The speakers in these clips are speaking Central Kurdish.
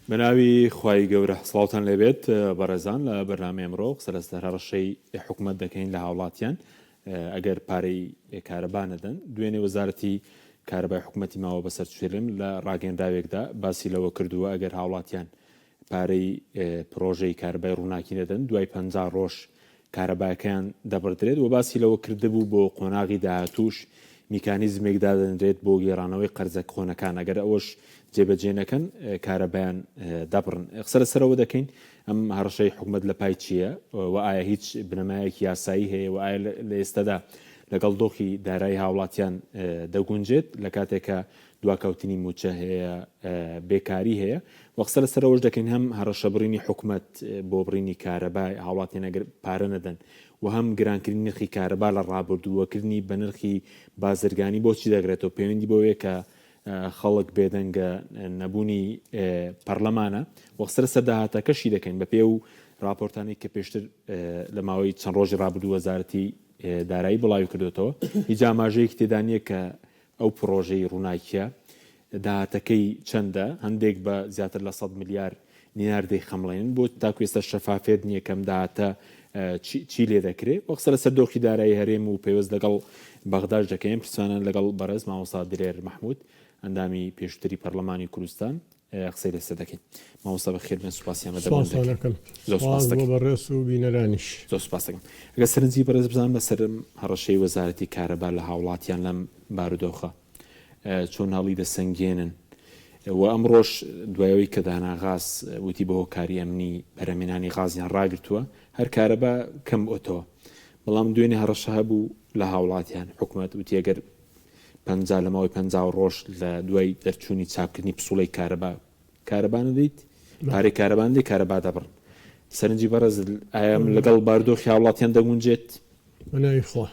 بەناوی خوای گەورە سڵاوتان لێبێت بەڕێزان لە بەرنامەی ئەمڕۆ قسە لەسەر هەڕەشەی حکومەت دەکەین لە هاوڵاتیان ئەگەر پارەی کارەبا نەدەن دوێنێ وەزارەتی کارەبای حکومەتی ماوە بەسەر چێلم لە ڕاگەندراوێکدا باسی لەوە کردووە ئەگەر هاوڵاتیان پارەی پرۆژەی کارەبای ڕووناکی نەدەن دوای 50 ڕۆژ کارەباکەیان دەبڕدرێت و باسی لەوە کردبوو بۆ قۆناغی داهاتووش میکانیزمێک دادەنرێت بۆ گێڕانەوەی قەرزە کۆنەکان ئەگەر ئەوەش جێبەجێ نەکەن کارەبایان دەبڕن. قسە لەسەرەوە دەکەین ئەم هەڕەشەی حکومەت لە پای چییە و ئایا هیچ بنەمایەکی یاسایی هەیە و ئایا لە ئێستادا لەگەڵ دۆخی دارایی هاوڵاتیان دەگونجێت لە کاتێک کە دواکەوتنی مووچە هەیە، بێکاری هەیە و قسە لەسەر ئەوەش دەکەین هەم هەڕەشە بڕینی حکومەت بۆ بڕینی کارەبا هاوڵاتیان ئەگەر پارە نەدەن و هەم گرانکردنی نرخی کارەبا لە ڕابردوو و کردنی بە نرخی بازرگانی بۆچی دەگرێتەوە پەیوەندی بەوەیە کە خەڵک بێدەنگە نەبوونی پەرلەمانە و قسە لەسەر داهاتەکەشی دەکەین بەپێ و راپۆرتانەی کە پێشتر لە ماوەی چەند ڕۆژی ڕابردوو وەزارەتی دارایی بڵاوی کردوێتەوە هیچ ئاماژەیەکی تێدا نییە کە ئەو پڕۆژەی ڕووناکییە داهاتەکەی چەندە، هەندێک بە زیاتر لە سەد ملیار دینار دەیخەمڵێنن، بۆ تاکو ئێستا شەفافیەت نییە کە ئەم داهاتە چی لێ دەکرێ؟ وە قسە لەسەر دۆخی دارایی هەرێم و پەیوەست لەگەڵ بەغداش دەکەین، پرسیاران لەگەڵ بەڕێز مامۆستا دلێر مەحمود ئەندامی پێشووتری پەرلەمانی کوردستان قسەی لەسەر دەکەین. مامۆستا بەخێر بێن سوپاسی ئەمە دەبوون سوپاستان دەکەین. ئەکەم. زۆر سوپاس سوپاس بۆ دەکەین. بەڕێز و بینەرانیش. زۆر سوپاس دەکەم. ئەگەر سەرنجی بەڕێز بزانم لەسەر ئەم هەڕەشەی وەزارەتی کارەبا لە هاوڵاتیان لەم بارودۆخە چۆن هەڵی دەسەنگێنن و ئەمڕۆش دوای ئەوەی کە دانا غاز وتی بە هۆکاری ئەمنی بەرهەمهێنانی غازیان ڕاگرتووە هەر کارەبا کەم بۆتەوە بەڵام دوێنێ هەڕەشە هەبوو لە هاوڵاتیان حکومەت وتی ئەگەر 50 لە ماوەی 50 ڕۆژ لە دوای دەرچوونی چاپکردنی پسوڵەی کارەبا کارەبا نەدەیت پارەی کارەبا نەدەیت کارەبا دەبڕن سەرنجی بەڕێز ئایا لەگەڵ بارودۆخی هاوڵاتیان دەگونجێت؟ بە ناوی خوا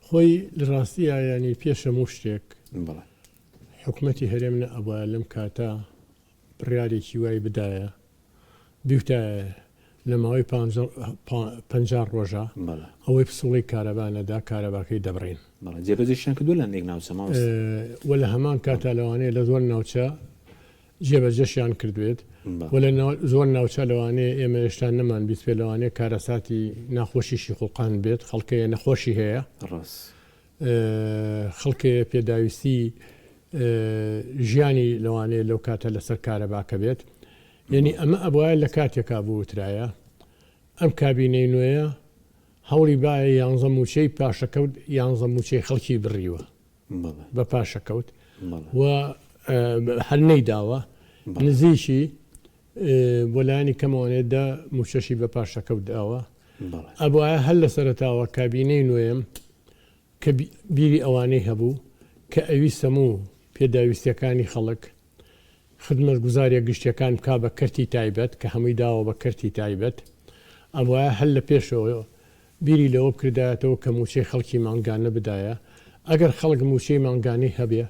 خۆی لە ڕاستیا یانی پێش هەموو شتێک بەڵێ. حکومەتی هەرێم نە ئەبوایە لەم کاتە بڕیارێکی وای بدایە بیوتایە لە ماوەی 50 ڕۆژە بەڵێ. ئەوەی پسوڵەی کارەبا نەدا کارەباکەی دەبڕین. بەڵێ جێبەجێشیان کردووە لە هەندێک ناوچە مامۆستا. وە لە هەمان کاتا لەوانەیە لە زۆر ناوچە جێبەجێشیان کردبێت و لە زۆر ناوچە لەوانەیە ئێمە هێشتا نەمان بیستبێت لەوانەیە کارەساتی ناخۆشیشی خوڵقاندبێت خەڵکەیە نەخۆشی هەیە خەڵکەیە پێداویستی ژیانی لەوانەیە لەو کاتە لەسەر کارەباکە بێت یعنی ئەمە ئەبواە لە کاتێکا بوترایە ئەم کابینەی نوێیە هەوڵی بایە یانزە موچەی پاشەکەوت یانزە موچەی خەڵکی بڕیوە بە پاشەکەوت و هەر نەیداوە نزیکی بۆ لایەنی کەمەوانێ دە موچەشی بە پاشەکەوت داوە ئەبوایە هەر لە سەرەتاوە کابینەی نوێم کە بیری ئەوانەی هەبوو کە ئەوی سەموو پێداویستیەکانی خەڵک خدمەتگوزاریە گشتیەکان بکا بە کەرتی تایبەت کە هەمووی داوە بە کەرتی تایبەت ئەبوایە هەر لە پێشەوە بیری لەوە بکردایەتەوە کە مووچەی خەڵکی مانگانە بدایە، ئەگەر خەڵک مووچەی مانگانەی هەبێ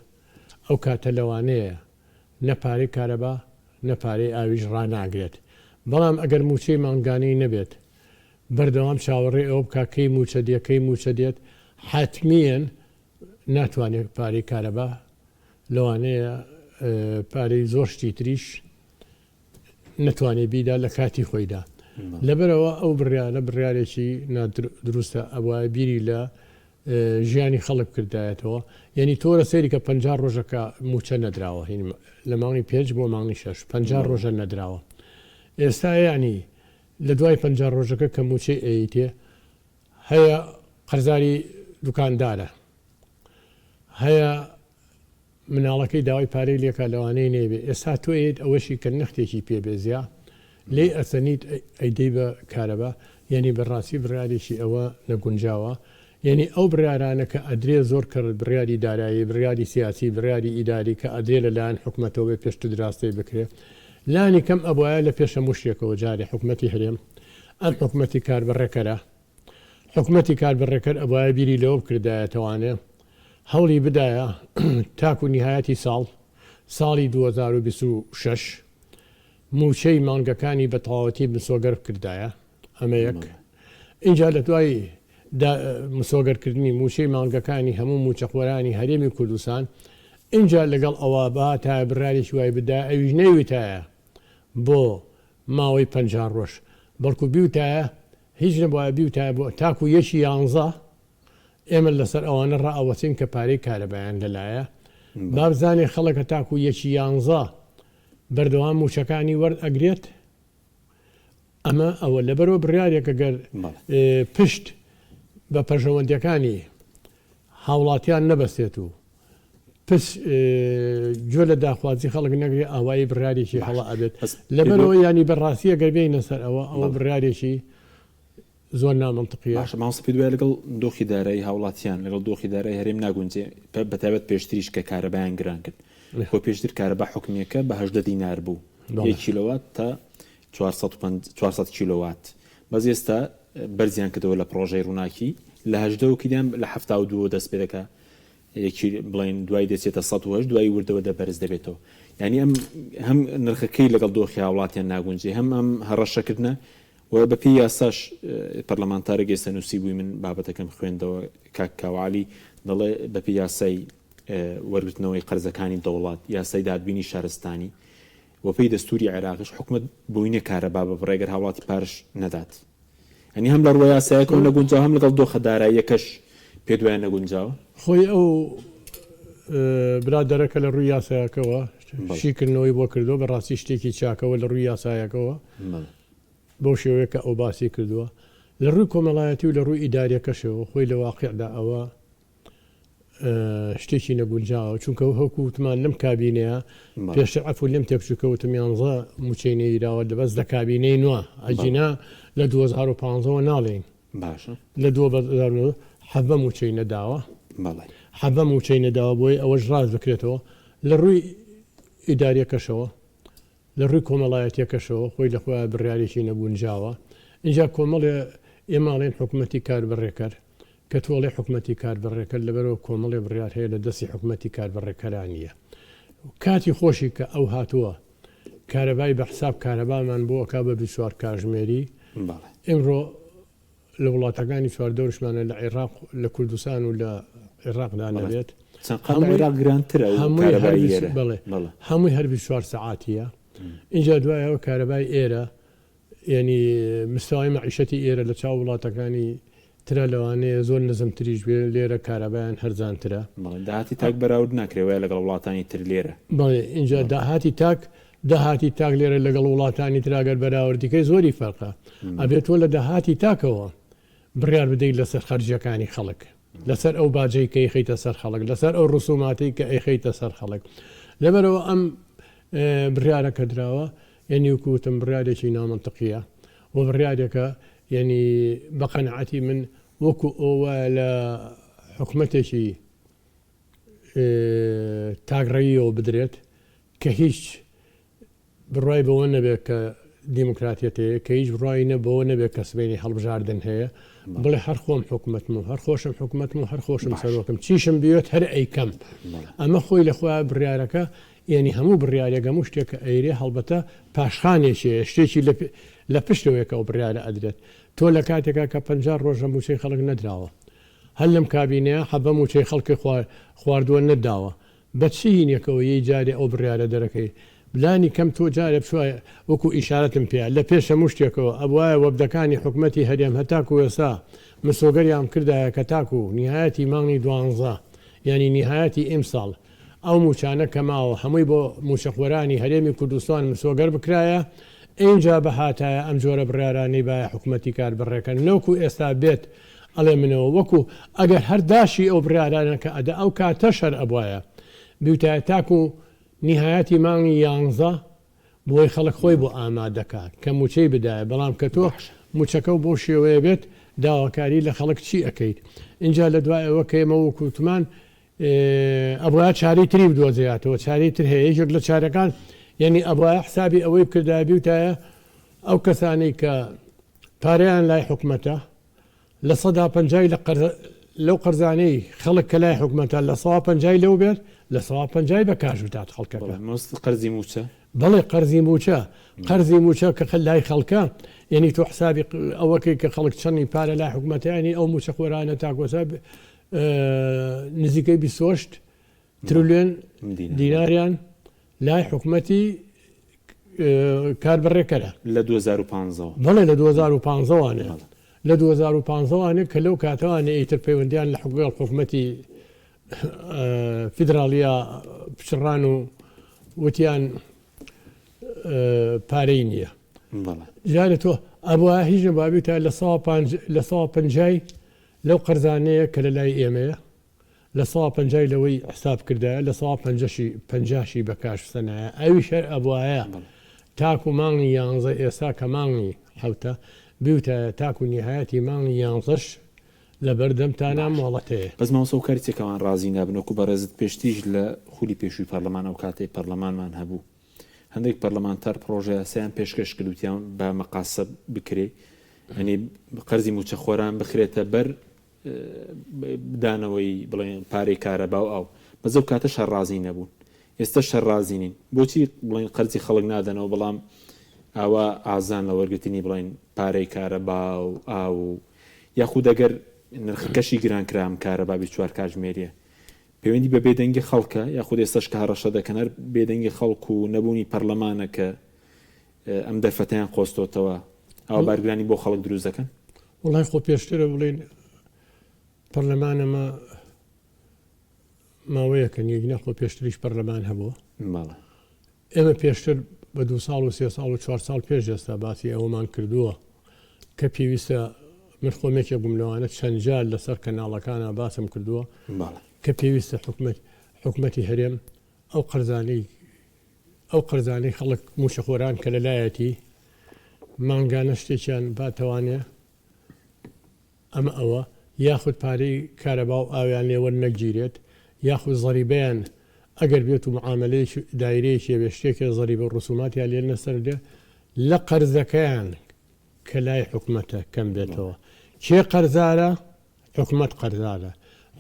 ئەو کاتە لەوانەیە نە پارەی کارەبا نە پارەی ئاویش ڕاناگرێت، بەڵام ئەگەر مووچەی مانگانەی نەبێت بەردەوام چاوەڕێی ئەوە بکا کەی مووچە دێ کەی مووچە دێت حەتمیەن ناتوانێت پارەی کارەبا لەوانەیە پارەی زۆر شتی تریش نەتوانێت بیدا لە کاتی خۆیدا لەبەرەوە ئەو بڕیارە بڕیارێکی نادروستە ئەوە بیری لە ژیانی خەڵک کردایەتەوە یعنی تۆرە سەیری کە پ ڕۆژەکە موچە نەدراوە هین لە مانگی پێنج بۆ مانگی شەش پ ڕۆژە نەدراوە ئێستا ینی لە دوای پ ڕۆژەکە کە موچەی ئەیتێ هەیە قەرزاری دوکاندارە هەیە مناڵەکەی داوای پارەی لێکا لەوانەیە نەیبێ ئێستا تۆ ئەیەیت ئەوەشی کە نەختێکی پێ بێ زیا لێی ئەسەنیت ئەیدەی بە کارەبا یەنی بەڕاستی بڕیارێکی ئەوە نەگونجاوە یەنی ئەو بڕیارانە کە ئەدرێ زۆر کەڕت بڕیاری دارایی بڕیاری سیاسی بڕیاری ئیداری کە ئەدرێ لە لایەن حکومەتەوە بێ پێشتر دراستەی بکرێ لانی کەم ئەبوایە لە پێش هەموو شتێکەوە جارێ حکومەتی هەرێم ئەم حکومەتی کاربەڕێکەرە حکومەتی کاربەڕێکەر ئەبوایە بیری لەوە بکردایەتەوانێ هەوڵی بدایە تاکو نیهایەتی ساڵ ساڵی 2026 مووچەی مانگەکانی بە تەواوەتی مسۆگەر بکردایە ئەمە یەک ئینجا لە دوای مسۆگەرکردنی مووچەی مانگەکانی هەموو مووچەخۆرانی هەرێمی کوردستان ئینجا لەگەڵ ئەوە بهاتایە بڕیارێکی وای بدایە ئەویش نەیوتایە. بۆ ماوەی 50 ڕۆژ، بەڵکو بیوتایە هیچ نەبوایە بیوتایە بۆ تاکو یەکی یانزە ئێمە لەسەر ئەوانە ڕائەوەستین کە پارەی کارەبایان لەلایە، با بزانێ خەڵک هەتاکو یەکی یانزە بەردەوام موچەکانی وەرد ئەگرێت؟ ئەمە ئەوە لەبەرئەوە بڕیارێکە گەر پشت بە پەرژەوەندیەکانی هاوڵاتیان نەبەستێت و پس گوێ لە داخوازی خەڵک نەگرێ ئاوایی بڕیارێکی هەڵە ئەبێت لەبەرئەوە یانی بەڕاستی ئەگەر بێینە سەر ئەوە ئەوە بڕیارێکی زۆر نامەنتقیە. باشە مامۆستا پێت وایە لەگەڵ دۆخی دارایی هاوڵاتیان لەگەڵ دۆخی دارایی هەرێم ناگونجێ بەتایبەت پێشتریش کە کارەبایان گران کرد خۆ پێشتر کارەبا حکومیەکە بە 18 دینار بوو یەک کیلۆوات تا 400 کیلۆوات بەس ئێستا بەرزیان کردەوە لە پڕۆژەی ڕووناکی لە 18 کردیان لە 72 دەست پێ دەکا یەکی بڵێن دوای دەچێتە 108 دوای وردەوە دە بەرز دەبێتەوە یعنی ئەم هەم نرخەکەی لەگەڵ دۆخی هاوڵاتیان ناگونجێ هەم ئەم هەڕەشەکردنە و بەپێی یاساش پەرلەمانتارێک ئێستا نووسیبووی من بابەتەکەم خوێندەوە کاک کاوە عەلی دەڵێ بەپێی یاسای وەرگرتنەوەی قەرزەکانی دەوڵات یاسای دادبینی شارستانی و پێی دەستوری عێراقیش حکومەت بۆی نیە کارەبا ببڕێ گەر هاوڵاتی پارەش نەدات یانی هەم لە ڕووە یاسایەکەوە نەگونجاوە هەم لەگەڵ دۆخە داراییەکەش پێت وایە نەگونجاوە؟ خۆی ئەو برادەرە کە لە ڕووی یاسایەکەوە شیکردنەوەی بۆ کردووە بەڕاستی شتێکی چاکەوە لە ڕووی یاسایەکەوە بەو شێوەیە کە ئەو باسی کردووە لە ڕووی کۆمەڵایەتی و لە ڕووی ئیداریەکەشەوە خۆی لە واقعدا ئەوە شتێکی نەگونجاوە چونکە هەوکو وتمان لەم کابینەیە پێشتر عەفو لێم تێکچوو کە وتم یانزە موچەی نەیراوە لە بەس لە کابینەی نوە ئەگینا لە 2015ەوە ناڵێین باشە لە 2017 موچەی نەداوە بەڵێ حەڤە موچەی نەداوە بۆیە ئەوەش ڕاست بکرێتەوە لە ڕووی ئیداریەکەشەوە لە ڕووی کۆمەڵایەتیەکەشەوە خۆی لە خۆیا بڕیارێکی نەگونجاوە. ئینجا کۆمەڵێ ئێمە ئەڵێین حکومەتی کاربەڕێکەر، کە تۆ ئەڵێی حکومەتی کاربەڕێکەر لەبەرئەوە کۆمەڵێ بڕیار هەیە لە دەستی حکومەتی کاربەڕێکەرا نییە. کاتی خۆشی کە ئەو هاتووە کارەبای بە حساب کارەبامان بۆ ئەکا بە 24 کاژمێری، ئیمڕۆ لە وڵاتەکانی چواردەورشمانە لە عێراق لە کوردستان و لە عێراقدا نەبێت چەند قات لە عێراق گرانترە و هەمووی هەر کارەبای ئێرە بەڵێ بەڵێ هەمووی هەر 24 سەعاتیە ئینجا دوایەوە کارەبای ئێرە یعنی مستەوای مەعیشەتی ئێرە لە چاو وڵاتەکانی ترە لەوانەیە زۆر نزمتریش بێ لێرە کارەبایان هەرزانترە. بەڵێ داهاتی تاک بەراورد ناکرێ وایە لەگەڵ وڵاتانی تر لێرە. بەڵێ ئینجا داهاتی تاک داهاتی تاک لێرە لەگەڵ وڵاتانی ترا گەر بەراوردی کەی زۆری فەرقە. ئەبێ تۆ لە داهاتی تاکەوە بڕیار بدەیت لەسەر خەرجیەکانی خەڵک، لەسەر ئەو باجەی کە ئەیخەیتە سەر خەڵک، لەسەر ئەو ڕسوماتەی کە ئەیخەیتە سەر خەڵک. لەبەرئەوە ئەم بڕیارە کە دراوە یەنی وەکو وتم بڕیارێکی نامەنتقیە و بڕیارێکە یەنی بە قەناعەتی من وەکو ئەو وایە لە حکومەتێکی تاکڕەویەوە بدرێت کە هیچ بڕوای بەوە نەبێت کە دیموکراتیەت هەیە، کە هیچ بڕوای نە بەوە نەبێت کە سبەینێ هەڵبژاردن هەیە، بڵێ هەر خۆم حکومەتم و هەر خۆشم حکومەتم و هەر خۆشم سەرۆکم، چیشم بیوێت هەر ئەیکەم. ئەمە خۆی لە خۆیا بڕیارەکە، یەنی هەموو بڕیارێک هەموو شتێک کە ئەیرێ هەڵبەتە پاشخانێکی هەیە، شتێکی لە پشتەوەیە کە ئەو بڕیارە ئەدرێت. تۆ لە کاتێکا کە 50 ڕۆژە مووچەی خەڵک نەدراوە، هەر لەم کابینەیە حەبە مووچەی خەڵکی خواردووە نەداوە، بە چ هینێکەوە یەی جارێ ئەو بڕیارە دەرەکەی؟ لانی کەم تۆ جارێ بچوایە وەکو ئیشارەتم پێیە لە پێش هەموو شتێکەوە ئەبوایە وەفدەکانی حکومەتی هەرێم هەتاکو ئێستا مسۆگەریان بکردایە کە تاکو نیهایەتی مانگی دوانزە یانی نیهایەتی ئیمساڵ ئەو موچانە کە ماوە هەمووی بۆ موچەخۆرانی هەرێمی کوردستان مسۆگەر بکرایە ئینجا بهاتایە ئەم جۆرە بڕیارانەی بایە حکومەتی کار بڕێکەن نەوکو ئێستا بێت ئەڵێ منەوە وەکو ئەگەر هەر داشی ئەو بڕیارانە کە ئەدا ئەو کاتەش هەر ئەبوایە بیوتایە تاکو نیهایەتی مانگی یانزە بۆی خەڵک خۆی بۆ ئامادەکا کە موچەی بدایە بەڵام کە تۆ موچەکەو بەو شێوەیە بێت داواکاری لە خەڵک چی ئەکەیت ئینجا لە دوای ئەوە کە ئێمە وەکو وتمان ئەبوایە چارەی تری بدۆزیاتەوە چارەی تر هەیە یەکێک لە چارەکان یعنی ئەبوایە حسابی ئەوەی بکردایە بیوتایە ئەو کەسانەی کە پارەیان لای حکومەتە لە سەدا پەنجای لە قەرز لەو قەرزانەی خەڵک کە لای حکومەتە لە سەوا پەنجای لەو بێت لە سەوا پەنجای بە کاش بدات خەڵکەکە. بەڵێ مەبەستت قەرزی مووچە؟ بەڵێ قەرزی مووچە قەرزی مووچە کە لای خەڵکە یەنی تۆ حسابی ئەوەکەی کە خەڵک چەنی پارە لای حکومەتە یانی ئەو مووچە خۆرانە تاکۆسا نزیکەی 28 ترلیۆن دیناریان لای حکومەتی کاربەڕێکەرە. لە 2015 وە. بەڵێ لە 2015 وانێ. لە 2015 وانێ کە لەو کاتەوانێ ئیتر پەیوەندیان لە حگەڵ حکومەتی فیدراڵیا پچڕان و وتیان پارەی نییە. جارێ تۆ ئەبوایە هیچ نەبوایە بیوتایە لە سەوا پانج لە سەوا پەنجای لەو قەرزانەیە کە لە لای ئێمەیە لە سەوا پەنجای لەوەی حساب کردایە لە سەوا پەنجەشی پەنجاشی بە کاش بسەنایە ئەویش هەر ئەبوایە تاکو مانگی یانزە ئێستا کە مانگی حەوتە بیوتایە تاکو نیهایەتی مانگی یانزەش لەبەر دەمتانا باشە مۆڵەت هەیە. بەس مامۆستا ئەو کاری چیە کە ئەوان ڕازی نابن وەکو بەڕێزت پێشتریش لە خولی پێشووی پەڕلەمان ئەو کاتەی پەڕلەمانمان هەبوو هەندێک پەرلەمانتار پڕۆژەیاسایان پێشکەش کرد وتیان با مەقاسە بکرێ یانی قەرزی مووچەخۆران بخرێتە بەر دانەوەی بڵێن پارەی کارەبا و ئاو بەس ئەو کاتەش هەر ڕازی نەبوون ئێستاش هەر ڕازی نین بۆچی بڵێن قەرزی خەڵک نادەنەوە بەڵام ئاوا ئازان لە وەرگرتنی بڵێن پارەی کارەبا و ئاو و یاخود ئەگەر نرخەکەشی گران کرا ئەم کارەبا 24 کاتژمێریە پەیوەندی بە بێدەنگی خەڵکە یاخود ئێستاش کە هەڕەشە دەکەن هەر بێدەنگی خەڵک و نەبوونی پەرلەمانە کە ئەم دەرفەتەیان قۆستۆتەوە ئاوا بارگرانی بۆ خەڵک دروست دەکەن؟ وەڵای خۆ پێشترە بڵێین پەرلەمان ئەمە ماوەیەکە نییە گینا خۆ پێشتریش پەرلەمان هەبووە. بەڵێ. ئێمە پێشتر بە دوو ساڵ و سێ ساڵ و چوار ساڵ پێش ئێستا باسی ئەوەمان کردووە کە پێویستە من خۆم یەکێک بووم لەوانە چەند جار لەسەر کەناڵەکانا باسم کردووە کە پێویستە حکومەت حکومەتی هەرێم ئەو قەرزانەی ئەو قەرزانەی خەڵک مووچەخۆران کە لەلایەتی مانگانە شتێکیان باتەوانێ ئەمە ئەوە، یاخود پارەی کارەبا و ئاویان لێ وەرنەگیرێت، یاخود زەریبەیان ئەگەر بێت و معامەلەیەکی دایرەیەکی هەبێت شتێکێ زەریبە و ڕسوماتیان لێ نەسەندرێ لە قەرزەکەیان کە لای حکومەتە کەم بێتەوە. کێ قەرزارە؟ حکومەت قەرزارە.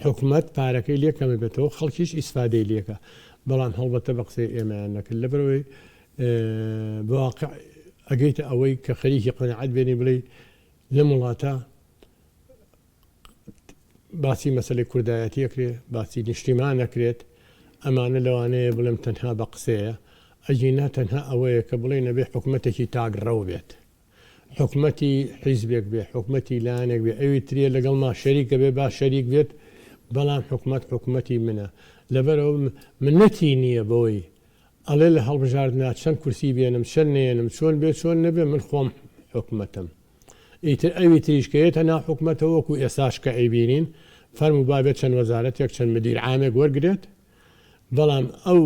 حکومەت پارەکەی لێ کەم بێتەوە خەڵکیش ئیسفادەی لێکا. بەڵام هەڵبەتە بە قسەی ئێمەیان نەکرد لەبەرئەوەی بە واقع ئەگەیتە ئەوەی کە خەریکی قەناعەت بێنی بڵێی لەم وڵاتە باسی مەسەلەی کوردایەتی ئەکرێ، باسی نیشتیمان ئەکرێت، ئەمانە لەوانەیە بڵێم تەنها بە قسەیە، ئەگینا تەنها ئەوەیە کە بڵێین ئەبێ حکومەتێکی تاکڕەو بێت، حکومەتی حیزبێک بێ، حکومەتی لایەنێک بێ، ئەوی تریە لەگەڵما شەریکە بێ با شەریک بێت، بەڵام حکومەت حکومەتی منە، لەبەرئەوە منەتی نییە بەوەی ئەڵێ لە هەڵبژاردنا چەند کورسی بێنم چەند نەیەنم چۆن بێ چۆن نەبێ من خۆم حکومەتم ئیتر ئەوی تریش کە یەتە ناو حکومەتەوە وەکو ئێستاش کە ئەیبینین فەرموو با بێت چەند وەزارەتێک چەند مدیر عامێک وەرگرێت بەڵام ئەو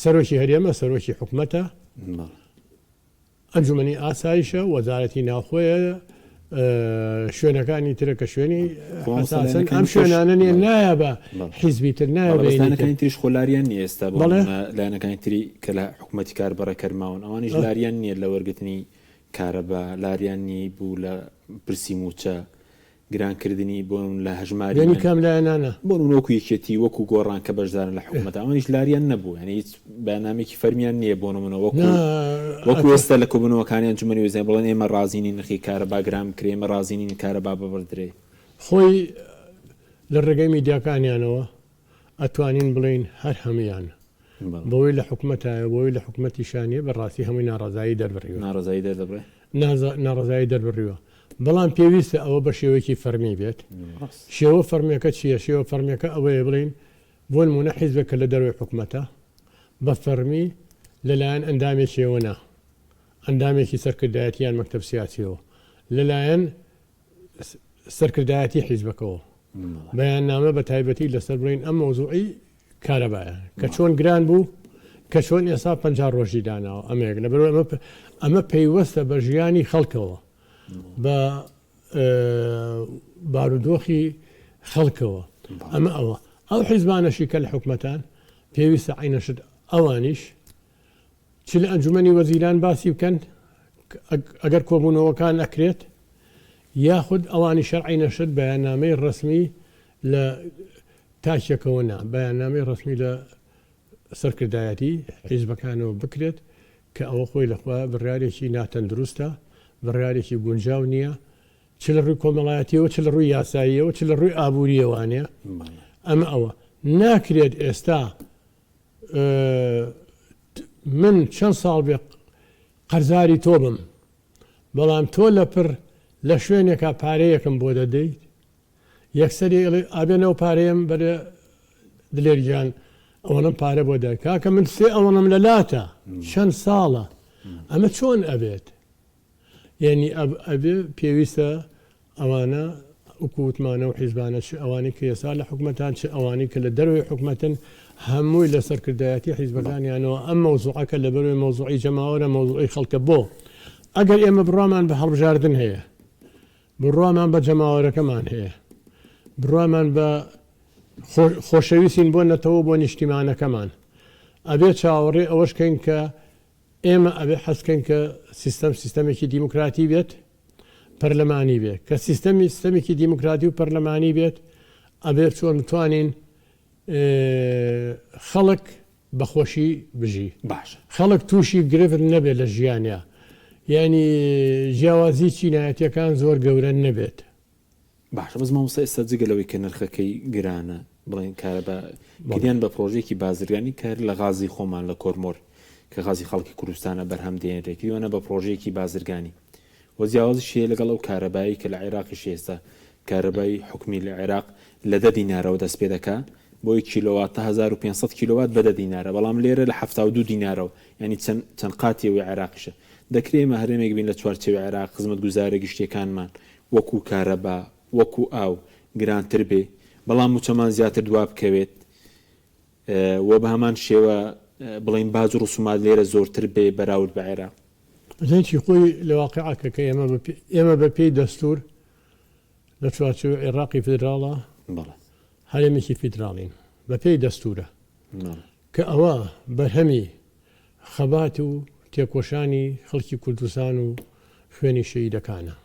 سەرۆکی هەرێمە سەرۆکی حکومەتە ئەنجومەنی ئاسایشە، وەزارەتی ناوخۆیە، شوێنەکانی ترە کە شوێنی حەساسن، ئەم شوێنانە نیە نایە بە حیزبی تر نایە بە ئینی تر. لایەنەکانی تریش خۆ لاریان نیە ئێستا بۆ نمونە لایەنەکانی تری کە لە حکومەتی کار بەڕێکەر ماون ئەوانیش لاریان نیە لە وەرگرتنی کارەبا لاریان نی بوو لە پرسی موچە گرانکردنی بۆ نمونە لە هەژماری یانی من کام لایەنانە؟ بۆ نمونە وەکو یەکێتی وەکو گۆڕان کە بەشدارن لە حکومەت ئەوانیش لاریان نەبوو یانی هیچ بەیاننامەیەکی فەرمیان نییە بۆ نمونە وەکو نا وەکو ئەتۆ ئێستا لە کۆبوونەوەکانی ئەنجومەنی وەزیران بڵێن ئێمە ڕازی نین نرخی کارەبا گران بکرێ ئێمە ڕازی نین کارەبا ببڕدرێ. خۆی لە ڕێگەی میدیاکانیانەوە ئەتوانین بڵێین هەر هەموویان بەوەی لە حکومەتایە بەوەی لە حکومەتیشا نیە بە ڕاستی هەمووی ناڕەزایی دەربڕیوە. ناڕەزایی دەردەبڕێ؟ ناڕەزایی دەربڕیوە بەڵام پێویستە ئەوە بە شێوەیەکی فەرمی بێت. شێوە فەرمیەکە چییە؟ شێوە فەرمیەکە ئەوەیە بڵێین بۆ نموونە حیزبێک کە لە دەرەوەی حکومەتە بە فەرمی لەلایەن ئەندامێکیەوە نا ئەندامێکی سەرکردایەتی یان مەکتەب سیاسیەوە لەلایەن سەرکردایەتی حیزبەکەوە بەیاننامە بە تایبەتی لەسەر بڵین ئەم مەوزوعی کارەبایە کە چۆن گران بوو کە چۆن ئێستا پ ڕۆژی داناوە ئەمەیەک لەبەر ئەمە ئەمە پەیوەستە بە ژیانی خەڵکەوە بە بارودۆخی خەڵکەوە ئەمە ئەوە ئەو حیزبانەشی کە لە حکومەتان پێویستە عینەشت ئەوانیش چ لە ئەنجومەنی وەزیران باسی بکەن ئەگەر کۆبوونەوەکان ئەکرێت یاخود ئەوانی شەرعی نەشت بەیاننامەی ڕەسمی لە تاکێکەوە نا بەیاننامەی ڕەسمی لە سەرکردایەتی حیزبەکانەوە بکرێت کە ئەوە خۆی لەخوا بڕیارێکی ناتەندروستە بڕیارێکی گونجاو نییە چ لە ڕووی کۆمەڵایەتیەوە چ لە ڕووی یاساییەوە چ لە ڕووی ئابووریەوانێ ئەمە ئەوە ناکرێت ئێستا من چەند ساڵ بێ. قەرزاری تۆ بم بەڵام تۆ لەپڕ لە شوێنێکا پارەیەکم بۆ دەدەیت یەکسەر ئەڵێ ئابێ نەو پارەیەم بەرێ دلێر گیان ئەوەنەم پارە بۆ دای کاکە من سێ ئەوەنەم لە لاتە چەند ساڵە ئەمە چۆن ئەبێت یعنی ئەبێ پێویستە ئەوانە وەکو وتمانە و حیزبانە چ ئەوانەی کە ئێستا لە حکومەتان چ ئەوانەی کە لە دەرەوەی حکومەتن هەمووی لە سەرکردایەتی حیزبەکانیانەوە ئەم مەوزوعە کە لەبەرەوەی مەوزوعی جەماوەرە مەوزوعی خەڵکە بۆ ئەگەر ئێمە بڕوامان بە هەڵبژاردن هەیە بڕوامان بە جەماوەرەکەمان هەیە بڕوامان بە خۆشەویستین بۆ نەتەوە بۆ نیشتیمانەکەمان ئەبێ چاوەڕێ ئەوەش کەین کە ئێمە ئەبێ حەز کەین کە سیستەم سیستەمێکی دیموکراتی بێت پەرلەمانی بێت کە سیستەمی سیستەمێکی دیموکراتی و پەرلەمانی بێت ئەبێ چۆن بتوانین خەڵک بەخۆشی بژی باشە خەڵک تووشی گرفت نەبێت لە ژیانیا یعنی جیاوازی چینایەتیەکان زۆر گەورە نەبێت. باشە بەس مامۆستا ئێستا جگە لەوەی کە نرخەکەی گرانە بڵێن کارەبا کردیان بە پرۆژێکی بازرگانی کار لە غازی خۆمان لە کۆرمۆر کە غازی خەڵکی کوردستانە بەرهەم دێنرێ کردیانە بە پرۆژەیەکی بازرگانی و جیاوازیش هەیە لەگەڵ ئەو کارەبایی کە لە عێراقیش ئێستا کارەبای حکومی لە عێراق لە دە دینارەوە دەست پێ دەکا بۆ یەک کیلۆوات تا 1500 کیلۆوات بە دە دینارە بەڵام لێرە لە 72 دینارەوە یانی چەند چەند قاتی ئەوەی عێراقیشە دەکرێ ئێمە هەرێمێک بین لە چوارچێوەی عێراق خزمەتگوزارە گشتیەکانمان وەکو کارەبا وەکو ئاو گرانتر بێ بەڵام موچەمان زیاتر دوا بکەوێت و بە هەمان شێوە بڵێین باج و ڕسومات لێرە زۆرتر بێ بەراورد بە عێراق. زەنگی خۆی لە واقیعەکە کە ئێمە بە ئێمە بە پێی دەستوور لە چوارچێوەی عێراقی فیدراڵا بەڵێ. هەرێمێکی فیدراڵین بە پێی دەستوورە بەڵێ. کە ئەوە بەرهەمی خەبات و تێکۆشانی خەڵکی کوردستان و خوێنی شەهیدەکانە.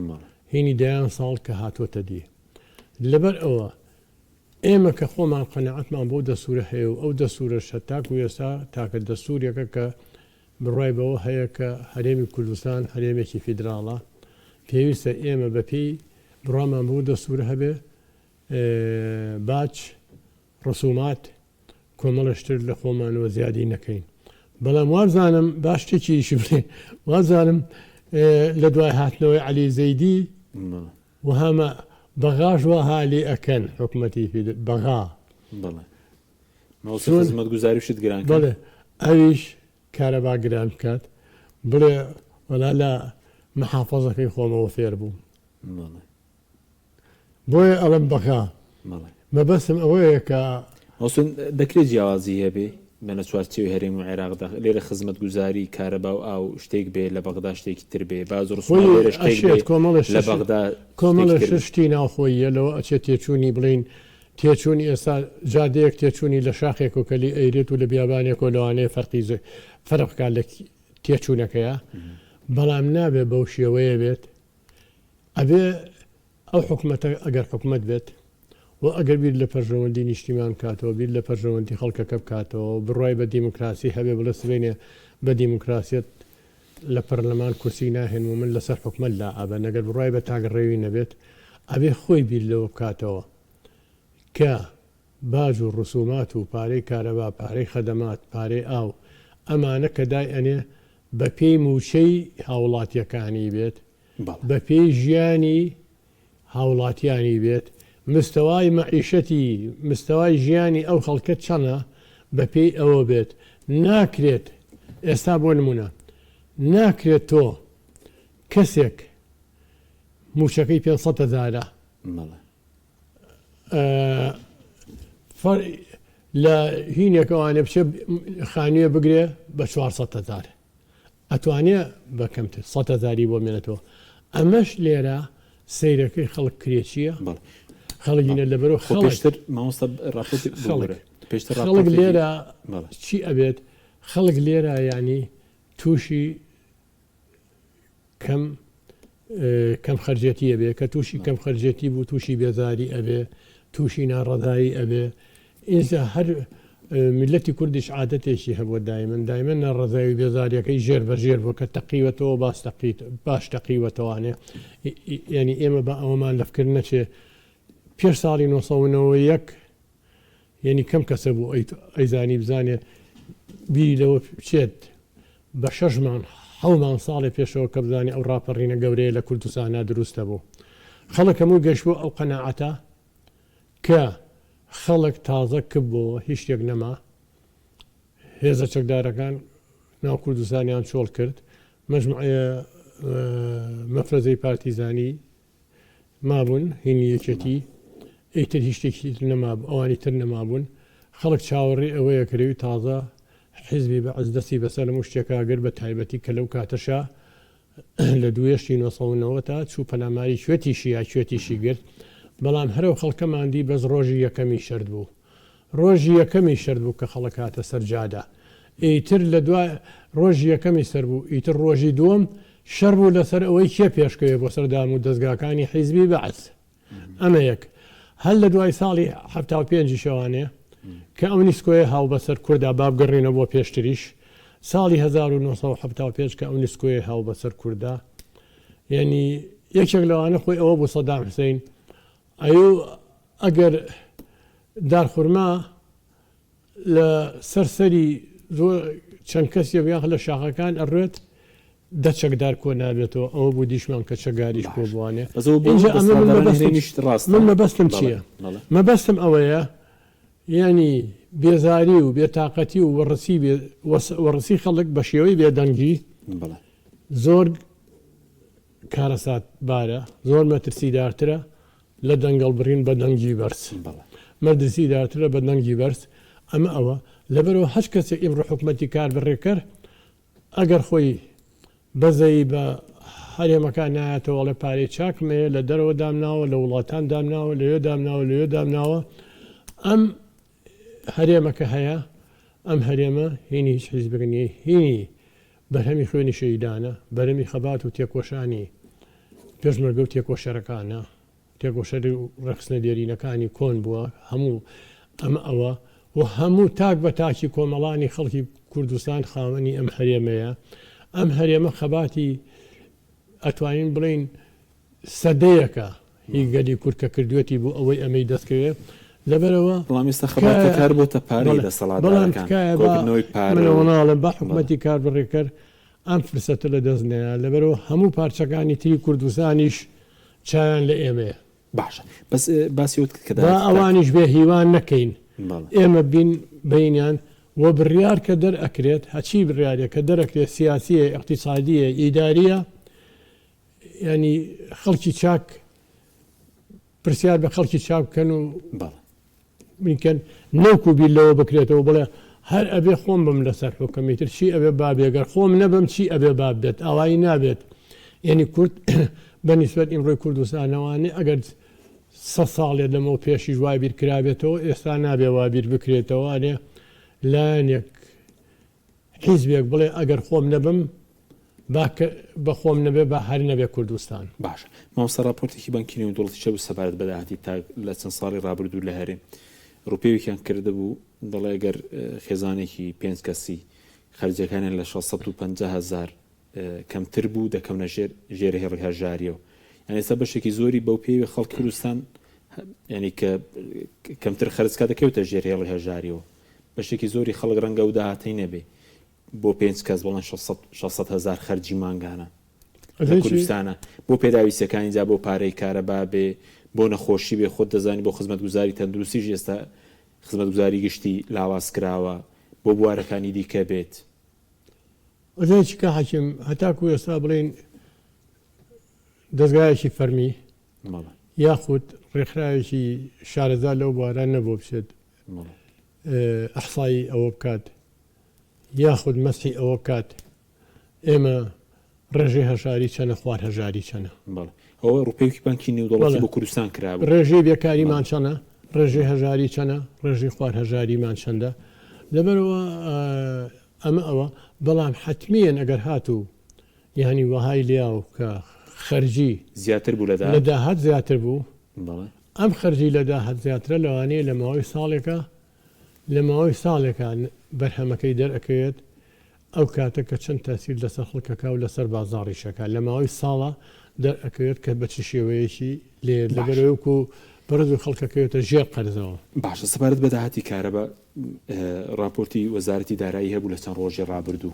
بەڵێ. هینی دەیان ساڵ کە هاتۆتە دی. لەبەر ئەوە ئێمە کە خۆمان قەناعەتمان بەو دەستوورە هەیە و ئەو دەستوورەش هەتاکو ئێستا تاکە دەستوورێکە کە بڕوای بەوە هەیە کە هەرێمی کوردستان هەرێمێکی فیدراڵە، پێویستە ئێمە بەپێی بڕوامان بەو دەستوورە هەبێ باج، ڕسومات، کۆمەڵێ شتر لە خۆمانەوە زیادی نەکەین. بەڵام وابزانم با شتێکیشی بڵێین، وابزانم لە دوای هاتنەوەی عەلی زەیدی وەهامە بەغاش وەها لێ ئەکەن حکومەتی فیدر بەغا. بەڵێ. مەوسی خزمەتگوزاری شت گران کەن. بەڵێ ئەویش کارەبا گران بکات بڵێ وەلا لە محافەزەکەی خۆمەوە فێر بووم. بەڵێ. بۆیە ئەڵێم بەغا. بەڵێ. مەبەستم ئەوەیە کە. مەوسون دەکرێت جیاوازی هەبێ بە چوارچێوەی هەرێم و عێراقدا لێرە خزمەتگوزاری کارەبا و ئاو شتێک بێ لە بەغدا شتێکی تر بێ باج و ڕسومات خۆی لێرە شتێک ئەشێت بێ کۆمەڵێ لە شش بەغدا کۆمەڵێ شتێکی تر بێ. شتی ناوخۆییە لەوە ئەچێت تێچوونی بڵێین تێچوونی ئێستا جادەیەک تێچوونی لە شاخێکەوە کە لێی ئەیرێت و لە بیابانێکەوە لەوانەیە فەرقی فەرق بکات لە تێچوونەکەیا بەڵام نابێت بەو شێوەیە بێت ئەبێ ئەو حکومەتە ئەگەر حکومەت بێت و ئەگەر بیر لە پەرژەوەندی نیشتیمان بکاتەوە بیر لە پەرژەوەندی خەڵکەکە بکاتەوە و بڕوای بە دیموکراسی هەبێ بڵێ سبەینێ بە دیموکراسیەت لە پەرلەمان کورسی ناهێنم و من لەسەر حکومەت لا ئەبەن ئەگەر بڕوای بە تاکڕەوی نەبێت ئەبێ خۆی بیر لەوە بکاتەوە کە باج و ڕسومات و پارەی کارەبا پارەی خەدەمات پارەی ئاو ئەمانە کە دای ئەنێ بە پێی موچەی هاوڵاتیەکانی بێت بەڵێ. بە پێی ژیانی هاوڵاتیانی بێت مستەوای مەعیشەتی مستەوای ژیانی ئەو خەڵکە چەنە بە پێی ئەوە بێت ناکرێت ئێستا بۆ نمونە ناکرێت تۆ کەسێک موچەکەی 500 هەزارە بەڵێ. لە هینێکەوانێ بچێ خانوویە بگرێ بە 400 هەزار ئەتوانێ بە کەمتر سەت هەزاری بۆ مێنێتەوە ئەمەش لێرە سەیرەکەی خەڵک کرێچیە بەڵێ خەڵک هینە لەبەرەوە خۆ خەڵک پێشتر مامۆستا ڕاپۆرتی خەڵک ببورە پێشتر خەڵک ڕاپۆرتێکی لێرە بەڵێ چی ئەبێت خەڵک لێرە یعنی تووشی کەم کەم خەرجێتی ئەبێ کە تووشی کەم خەرجێتی بوو تووشی بێزاری ئەبێ تووشی ناڕەزایی ئەبێ ئینجا هەر میلەتی کوردیش عادەتێکی هەبووە دایمەن دایمەن ناڕەزایی و بێزاریەکەی ژێر بە ژێر بووە کە تەقیوەتەوە باس تەقیت باش تەقیوەتەوانێ یعنی ئێمە بە ئەوەمان لە فکر نەچێ پێش ساڵی 1991 یعنی کەم کەسە بوو ئەیزانی بزانێ بیری لەوە بچێت بە شەش مانگ. حەومان ساڵێ پێشەوە کە بزانانی ئەو ڕاپەڕینە گەورەیە لە کوردستانا دروستە بوو خەڵک هەموو گەشت بۆ ئەو قەناعەتە کە خەڵک تازە کپ بۆوە هیچ شتێک نەما هێزە چەکدارەکان ناو کوردستانیان چۆڵ کرد مەجموعەیە مەفرەزەی پارتیزانی مابوون هینی یەکێتی ئیتر هیچ شتێکی تر نەمابوو ئەوانی تر نەمابوون خەڵک چاوەڕێی ئەوەیە کرێوی تازە حیزبی بەعس دەستی بەسەر هەموو شتێکا گرت بە تایبەتی کە لەو کاتەشا لە دووێشتی 990 تا چوو پەلاماری کوێتیشی یا کوێتیشی گرت بەڵام هەرەو خەڵکەمان دی بەس ڕۆژی یەکەمی شەرت بوو ڕۆژی یەکەمی شەرت بوو کە خەڵک هاتە سەر جادە ئیتر لە دوای ڕۆژی یەکەمی سەر بوو ئیتر ڕۆژی دووەم شەڕ بوو لەسەر ئەوەی کێ پێشکەوێ بۆ سەر دام و دەزگاکانی حیزبی بەعس ئەمە یەک هەر لە دوای ساڵی 75 شەوانێ کە ئەو نیسکۆیە هاو بەسەر کوردا با بگەڕێنەوە بۆ پێشتریش ساڵی 1975 کە ئەو نیسکۆیە هاو بەسەر کوردا یعنی یەکێک لەوانە خۆی ئەوە بوو سەدام حسین ئەیو ئەگەر دارخورما لە سەر سەری زۆر چەند کەسێک یاخ لە شاخەکان ئەڕوێت دە چەکدار کۆ نابێتەوە ئەوە بوو دیشمان کە چەکگاریش کۆ بوانێ بەس ئەوە بۆ ئینجا ئەمە من دەسەڵاتدارانی مەبەستم هەرێمیش ڕاستە من مەبەستم بەڵێ چییە بەڵێ مەبەستم ئەوەیە یانی بێزاری و بێتاقەتی و وەڕسی بێ وەڕسی خەڵک بە شێوەی بێدەنگی بەڵێ زۆر کارەساتبارە زۆر مەترسیدارترە لە دەنگەڵبڕین بە دەنگی بەرز مەترسیدارترە بە دەنگی بەرز ئەمە ئەوە لەبەرئەوە هەچ کەسێک ئیمڕۆ حکومەتی کار بەڕێکەر ئەگەر خۆی بەزەیی بە هەرێمەکان نایەتەوە ئەڵێ پارەی چاکم هەیە لە دەرەوە دامناوە لە وڵاتان دامناوە لەوێ دامناوە لەوێ دامناوە ئەم هەرێمە کە هەیە ئەم هەرێمە هینی هیچ حیزبێک نییە هینی بەرهەمی خوێنی شەهیدانە، بەرهەمی خەبات و تێکۆشانی پێشمەرگە و تێکۆشەرەکانە، تێکۆشەری و ڕێکخستنە دێرینەکانی کۆن بووە، هەموو ئەمە ئەوە و هەموو تاک بە تاکی کۆمەڵانی خەڵکی کوردستان خاوەنی ئەم هەرێمەیە. ئەم هەرێمە خەباتی ئەتوانین بڵێین سەدەیەکە هی گەلی کورد کە کردوێتی بۆ ئەوەی ئەمەی دەست کەوێ لەبەرئەوە بەڵام ئێستا خەباتەکە هەر بۆتە پارەی بەڵێ بەڵام دەسەڵاتدارەکان، تکایە با کۆکردنەوەی پارە من و ئەوە ناڵێم با بەڵێ. حکومەتی کاربەڕێکەر ئەم فرسەتە لە دەست نەیا لەبەرئەوە هەموو پارچەکانی تری کوردستانیش چاویان لە ئێمەیە. باشە بەس باسی ئەوت کرد کە با داهاتی تاک. ئەوانیش بێ هیوا نەکەین بەڵێ. ئێمە بین بەینیان و بڕیار کە دەرئەکرێت هەچی بڕیارێک کە دەرەکرێت سیاسیە ئیقتیسادیە ئیداریە یانی خەڵکی چاک پرسیار بە خەڵکی چاک بکەن و بەڵێ. بیکەن نەوکو بیر لەوە بکرێتەوە بڵێ هەر ئەبێ خۆم بم لەسەر حوکم ئیتر چی ئەبێ با بێ گەر خۆم نەبم چی ئەبێ با بێت ئاوایی نابێت یعنی کورد بە نیسبەت ئیمڕۆی کوردستانەوانێ ئەگەر سە ساڵێ لەمەو پێشیش وا بیر کرابێتەوە ئێستا نابێ وا بیر بکرێتەوە ئەنێ لایەنێک حیزبێک بڵێ ئەگەر خۆم نەبم با کە بە خۆم نەبێ با هەر نەبێ کوردستان. باشە مامۆستا ڕاپۆرتێکی بانکی نێودەوڵەتیش هەبوو سەبارەت بە داهاتی تاک لە چەند ساڵی ڕابردوو لە هەرێم ڕووپێوێکیان کردبوو دەڵێ گەر خێزانێکی پێنج کەسی خەرجیەکانیان لە 650 هەزار کەمتر بوو دەکەونە ژێر ژێر هێڵی هەژاریەوە یان ئێستا بەشێکی زۆری بەو پێوی خەڵکی کوردستان ینی کە کەمتر خەرجکە دەکەوتە ژێر هێڵی هەژاریەوە بەشێکی زۆری خەڵک ڕەنگە ئەو داهاتەی نەبێ بۆ پێنج کەس بڵێن 600 هەزار خەرجی مانگانە لە کوردستانە بۆ پێداویستیەکانی جا بۆ پارەی کارەبا بێ بۆ نەخۆشی بێ خۆت دەزانی بۆ خزمەتگوزاری تەندروستیش ئێستا خزمەتگوزاری گشتی لاواز کراوە بۆ بوارەکانی دیکە بێت. ئەزانی چی کاک حەکیم هەتاکو ئێستا بڵێین دەزگایەکی فەرمی یاخود ڕێکخراوێکی شارەزا لەو بوارە نەبوو بچێت ئەحسایی ئەوە بکات یاخود مەسحی ئەوە بکات ئێمە ڕێژەی هەژاری چەنە خوار هەژاری چەنە. بەڵێ ئەوە ڕووپێوی بانکی نێودەوڵەتی بۆ کوردستان کرابوو. ڕێژەی بێکاریمان چەنە، ڕێژەی هەژاری چەنە، ڕێژەی خوار هەژاریمان چەندە، لەبەرئەوە ئەمە ئەوە، بەڵام حەتمیەن ئەگەر هاتوو یانی وەهای لێیاو کە خەرجی زیاتر بوو لە داهات. لە داهات زیاتر بوو، بەڵێ. ئەم خەرجی لە داهات زیاترە لەوانەیە لە ماوەی ساڵێکا لە ماوەی ساڵێکا بەرهەمەکەی دەرئەکەوێت ئەو کاتە کە چەند تاسیر لەسەر خەڵک ئەکا و لەسەر بازاڕیش ئەکا لە ماوەی ساڵا دەرئەکەوێت کە بە چ شێوەیەکی لێیەت باشە. لەبەرئەوەی وەکو بەڕێز و خەڵک ئەکەوێتە ژێر قەرزەوە. باشە سەبارەت بە داهاتی کارەبا ڕاپۆرتی وەزارەتی دارایی هەبوو لە چەند ڕۆژی ڕابردوو.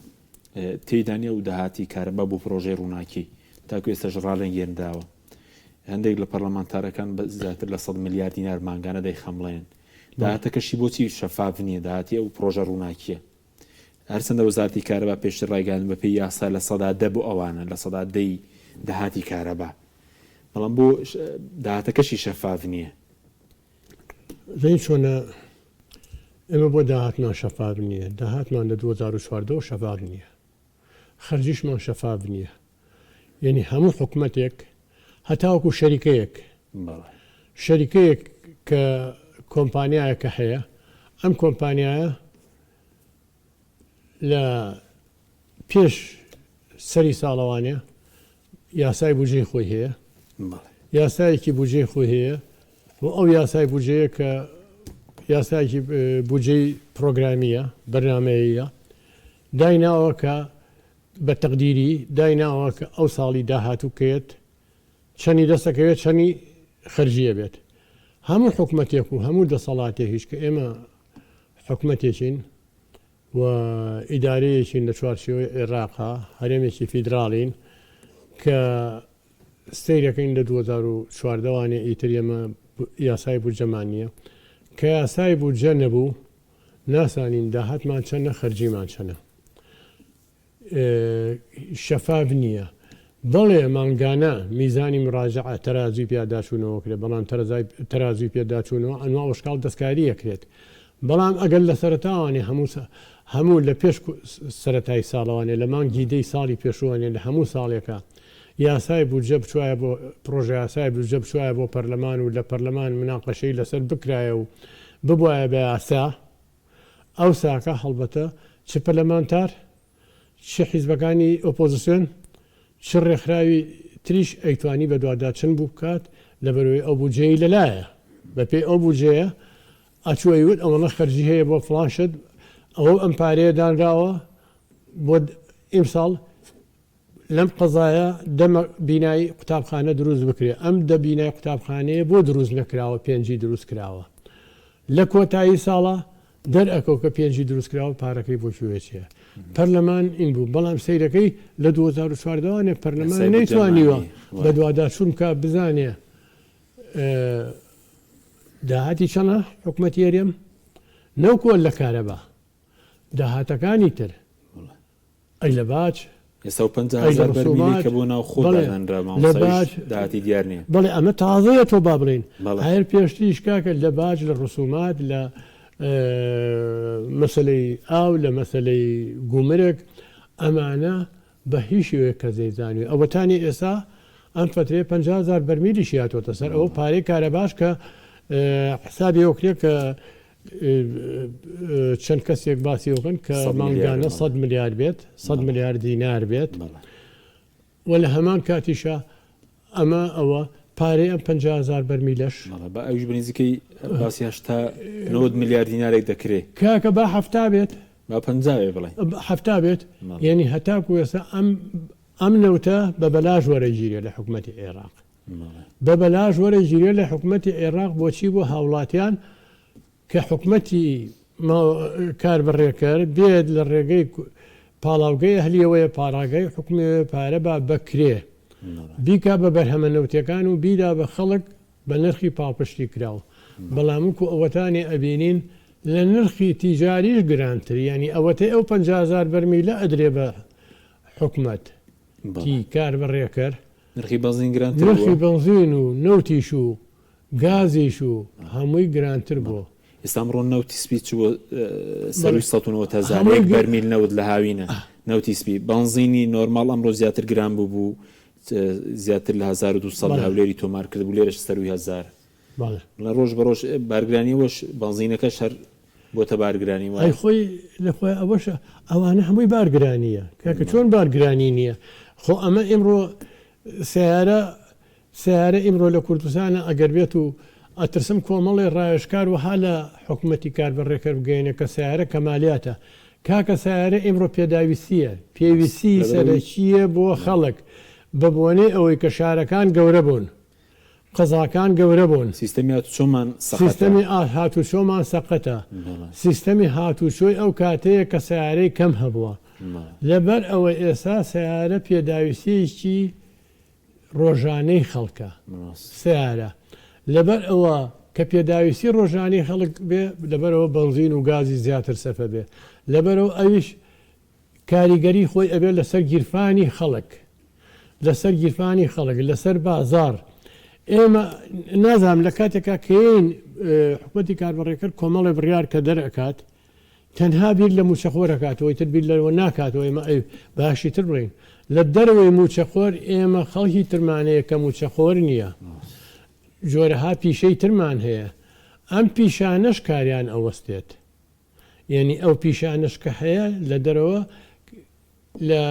تێیدا نیە و داهاتی کارەبا بۆ پرۆژەی ڕووناکی تاکو ئێستاش ڕانەگەیەنراوە. هەندێک لە پەرلەمانتارەکان بە زیاتر لە 100 ملیار دینار مانگانە دەیخەمڵێنن. داهاتەکەشی بۆچی شەفاف نییە داهاتی ئەو پرۆژە ڕووناکییە؟ هەرچەندە وەزارەتی کارەبا پێشتر ڕایگەیاند بەپێی یاسا 10% بۆ ئەوانە، 10% داهاتی کارەبا، بەڵام بۆ داهاتەکەشی شەفاف نییە؟ زانی چۆنە ئێمە بۆ داهاتمان شەفاف نییە، داهاتمان لە 2014 وە شەفاف نییە، خەرجیشمان شەفاف نییە، یەنی هەموو حکومەتێک هەتاوەکو شەریکەیەک شەریکەیەک کە کۆمپانیایەکە هەیە ئەم کۆمپانیایە لە پێش سەری ساڵەوانێ یاسای بودجەی خۆی هەیە، یاسایەکی بودجەی خۆی هەیە و ئەو یاسای بودجەیە کە یاسایەکی بودجەی پرۆگرامییە، بەرنامەیە، دایناوە کە بە تەقدیری دایناوە کە ئەو ساڵی داهاتوو کەیەت چەنی دەستەکەوێت چەنی خەرجیە بێت. هەموو حکومەتێک و هەموو دەسەڵاتێکیش کە ئێمە حکومەتێکین و ئیدارەیەکین لە چوارچێوەی عێراقا، هەرێمێکی فیدراڵین کە سەیرەکەین لە 2014 وانێ ئیتر ئێمە یاسای بودجەمان نییە. کە یاسای بودجە نەبوو ناسانین داهاتمان چەنە خەرجیمان چەنە. شەفاف نییە. بەڵێ مانگانە میزانی مراجەعە تەرازوی پیاداچوونەوە کرێت، بەڵام تەرازوی پێداچوونەوە ئەنوا وشکاڵ دەستکاری ئەکرێت. بەڵام ئەگەر لە سەرەتاوانێ هەموو هەموو لە پێش سەرەتای ساڵەوانێ لە مانگی دەی ساڵی پێشووانێ لە هەموو ساڵێکا یاسای بودجە بچوایە بۆ پڕۆژەیاسای بودجە بچوایە بۆ پەرلەمان و لە پەرلەمان مناقەشەی لەسەر بکرایە و ببوایە بە یاسا ئەوساکە هەڵبەتە چ پەرلەمانتار، چ حیزبەکانی ئۆپۆزسیۆن، چ ڕێکخراوی تریش ئەیتوانی بەدواداچن بوو بکات لەبەرئەوەی ئەو بودجەیەی لەلایە بەپێی ئەو بودجەیە ئەچوو ئەیوت ئەوەنە خەرجی هەیە بۆ فڵان شت ئەوەو ئەم پارەیە دانراوە بۆ ئیمساڵ لەم قەزایە دە بینای قوتابخانە دروست بکرێ ئەم دە بینای قوتابخانەیە بۆ دروست نەکراوە پێنجی دروست کراوە لە کۆتایی ساڵا دەر ئەکەوت کە پێنجی دروست کراوە پارەکەی بۆ کوێ چیە پەرلەمان ئین بوو بەڵام سەیرەکەی لە 2014 وانێ پەرلەمان نەیتوانیوە بەدواداچوون بکا بزانێ داهاتی چەنە حکومەتی هەرێم نەوکۆ لە کارەبا داهاتەکانی تر ئەی لە باج؟ ئێستا ئەو 50 ئەی لە هەزار بەرمیلەی ڕسومات؟ کە بۆ ناوخۆ بەڵێ دادەنرا لە مامۆستا ئەویش باج داهاتی دیار نییە. بەڵێ ئەمە تازەیە تۆ با بڵێین بەڵێ. هەر پێشتریش کاکە لە باج لە ڕسومات لە مەسەلەی ئاو لە مەسەلەی گومرگ ئەمانە بە هیچ شێوەیەک کەس نەیزانیوە ئەوەتانی ئێستا ئەم فەترەیە 50 هەزار بەرمیلیشی هاتۆتە سەر ئەوە پارەی کارەباش کە حسابی ئەوکرێ کە چەند کەسێک باسی ئەوکەن کە مانگانە 100 ملیار بێت 100 ملیار دینار بێت و لە هەمان کاتیشا ئەمە ئەوە پارەی ئەم 50هزار بەرمیلەش بە ئەوش بنزیکەی باسی هەشتا 90 ملیار دینارێک دەکرێت کاکە با هەفتا بێت با پەنجا بێ بڵێ هەفتا بێت یعنی هەتاکو ئێستا ئەم ئەم نەوتە بە بەلاش وەرەگیرێ لە حکوومەتی عێراق بە بەلاش وەرەگیرێ لە حکومەتی عێراق بۆچی بۆ هاوڵاتیان کە حکومەتی کاربەڕێکەر بێت لە ڕێگەی پاڵاوگەی ئەهلیەوەیە پاراگەی حکومیەوەیە پارە با بەکرێ بیکا بە بەرهەمە نەوتیەکان و بیدا بە خەڵک بە نرخی پاڵپشتی کراو بەڵام وکو ئەوەتانی ئەبینین لە نرخی تیجاریش گرانتر یانی ئەوەتەی ئەو 50 هەزار بەرمیلە ئەدرێ بە حکومەت تی کاربەڕێکەر نرخی بەنزین گرانتر بووە؟ نرخی بەنزین و نەوتیش و گازیش و هەمووی گرانتر بووە. ئێستا ئەمڕۆ نەوتی سپی چووە سەرووی 190 هەزار یەک بەرمیل نەوت لە هاوینە نەوتی سپی. بەنزینی نۆرماڵ ئەمڕۆ زیاتر گران بووبوو، زیاتر لە 1200 لە هەولێری تۆمار کردبوو، لێرەش سەرووی 1000. بەڵێ ڕۆژ بە ڕۆژ بارگرانی ئەوەش بەنزینەکەش هەر بۆتە بارگرانی وایە. ئەی خۆی لە خۆی ئەوەشە ئەوانە هەمووی بارگرانیە کاکە چۆن بارگرانی نییە خۆ ئەمە ئیمڕۆ سیارە سیارە ئیمڕۆ لە کوردستانە ئەگەر بێت و ئەترسم کۆمەڵێ ڕاوێژکار وەها لە حکومەتی کار بەڕێکەر بگەیەنێ کە سیارە کەمالیاتە کاکە سیارە ئیمڕۆ پێداویستیە پێویستی سەرەکیە بۆ خەڵک بە بۆنەی ئەوەی کە شارەکان گەورە بوون قەزاکان گەورە بوون. سیستەمی هاتوچۆمان سەقەتە. سیستەمی هاتوچۆمان سەقەتە. سیستەمی هاتوچۆی ئەو کاتەیە کە سەیارەی کەم هەبووە. لەبەر ئەوە ئێستا سەیارە پێداویستیەکی ڕۆژانەی خەڵکە سەیارە لەبەر ئەوە کە پێداویستی ڕۆژانەی خەڵک بێ لەبەرەوە بەنزین و گازی زیاتر سەرفە بێ لەبەرەوە ئەویش کاریگەری خۆی ئەبێت لەسەر گیرفانی خەڵک لەسەر گیرفانی خەڵک لەسەر بازاڕ ئێمە نازانم لە کاتێکا کەین حکومەتی کاربەڕێکەر کۆمەڵێ بڕیار کە دەرئەکات تەنها بیر لە موچەخۆر ئەکاتەوە ئیتر بیر لەوە ناکاتەوە ئێمە ئەی باشی تر بڵێین لە دەرەوەی موچەخۆر ئێمە خەڵکی ترمان هەیە کە موچەخۆر نییە جۆرەها پیشەی ترمان هەیە ئەم پیشانەش کاریان ئەوەستێت یەنی ئەو پیشانەش کە هەیە لە دەرەوە لە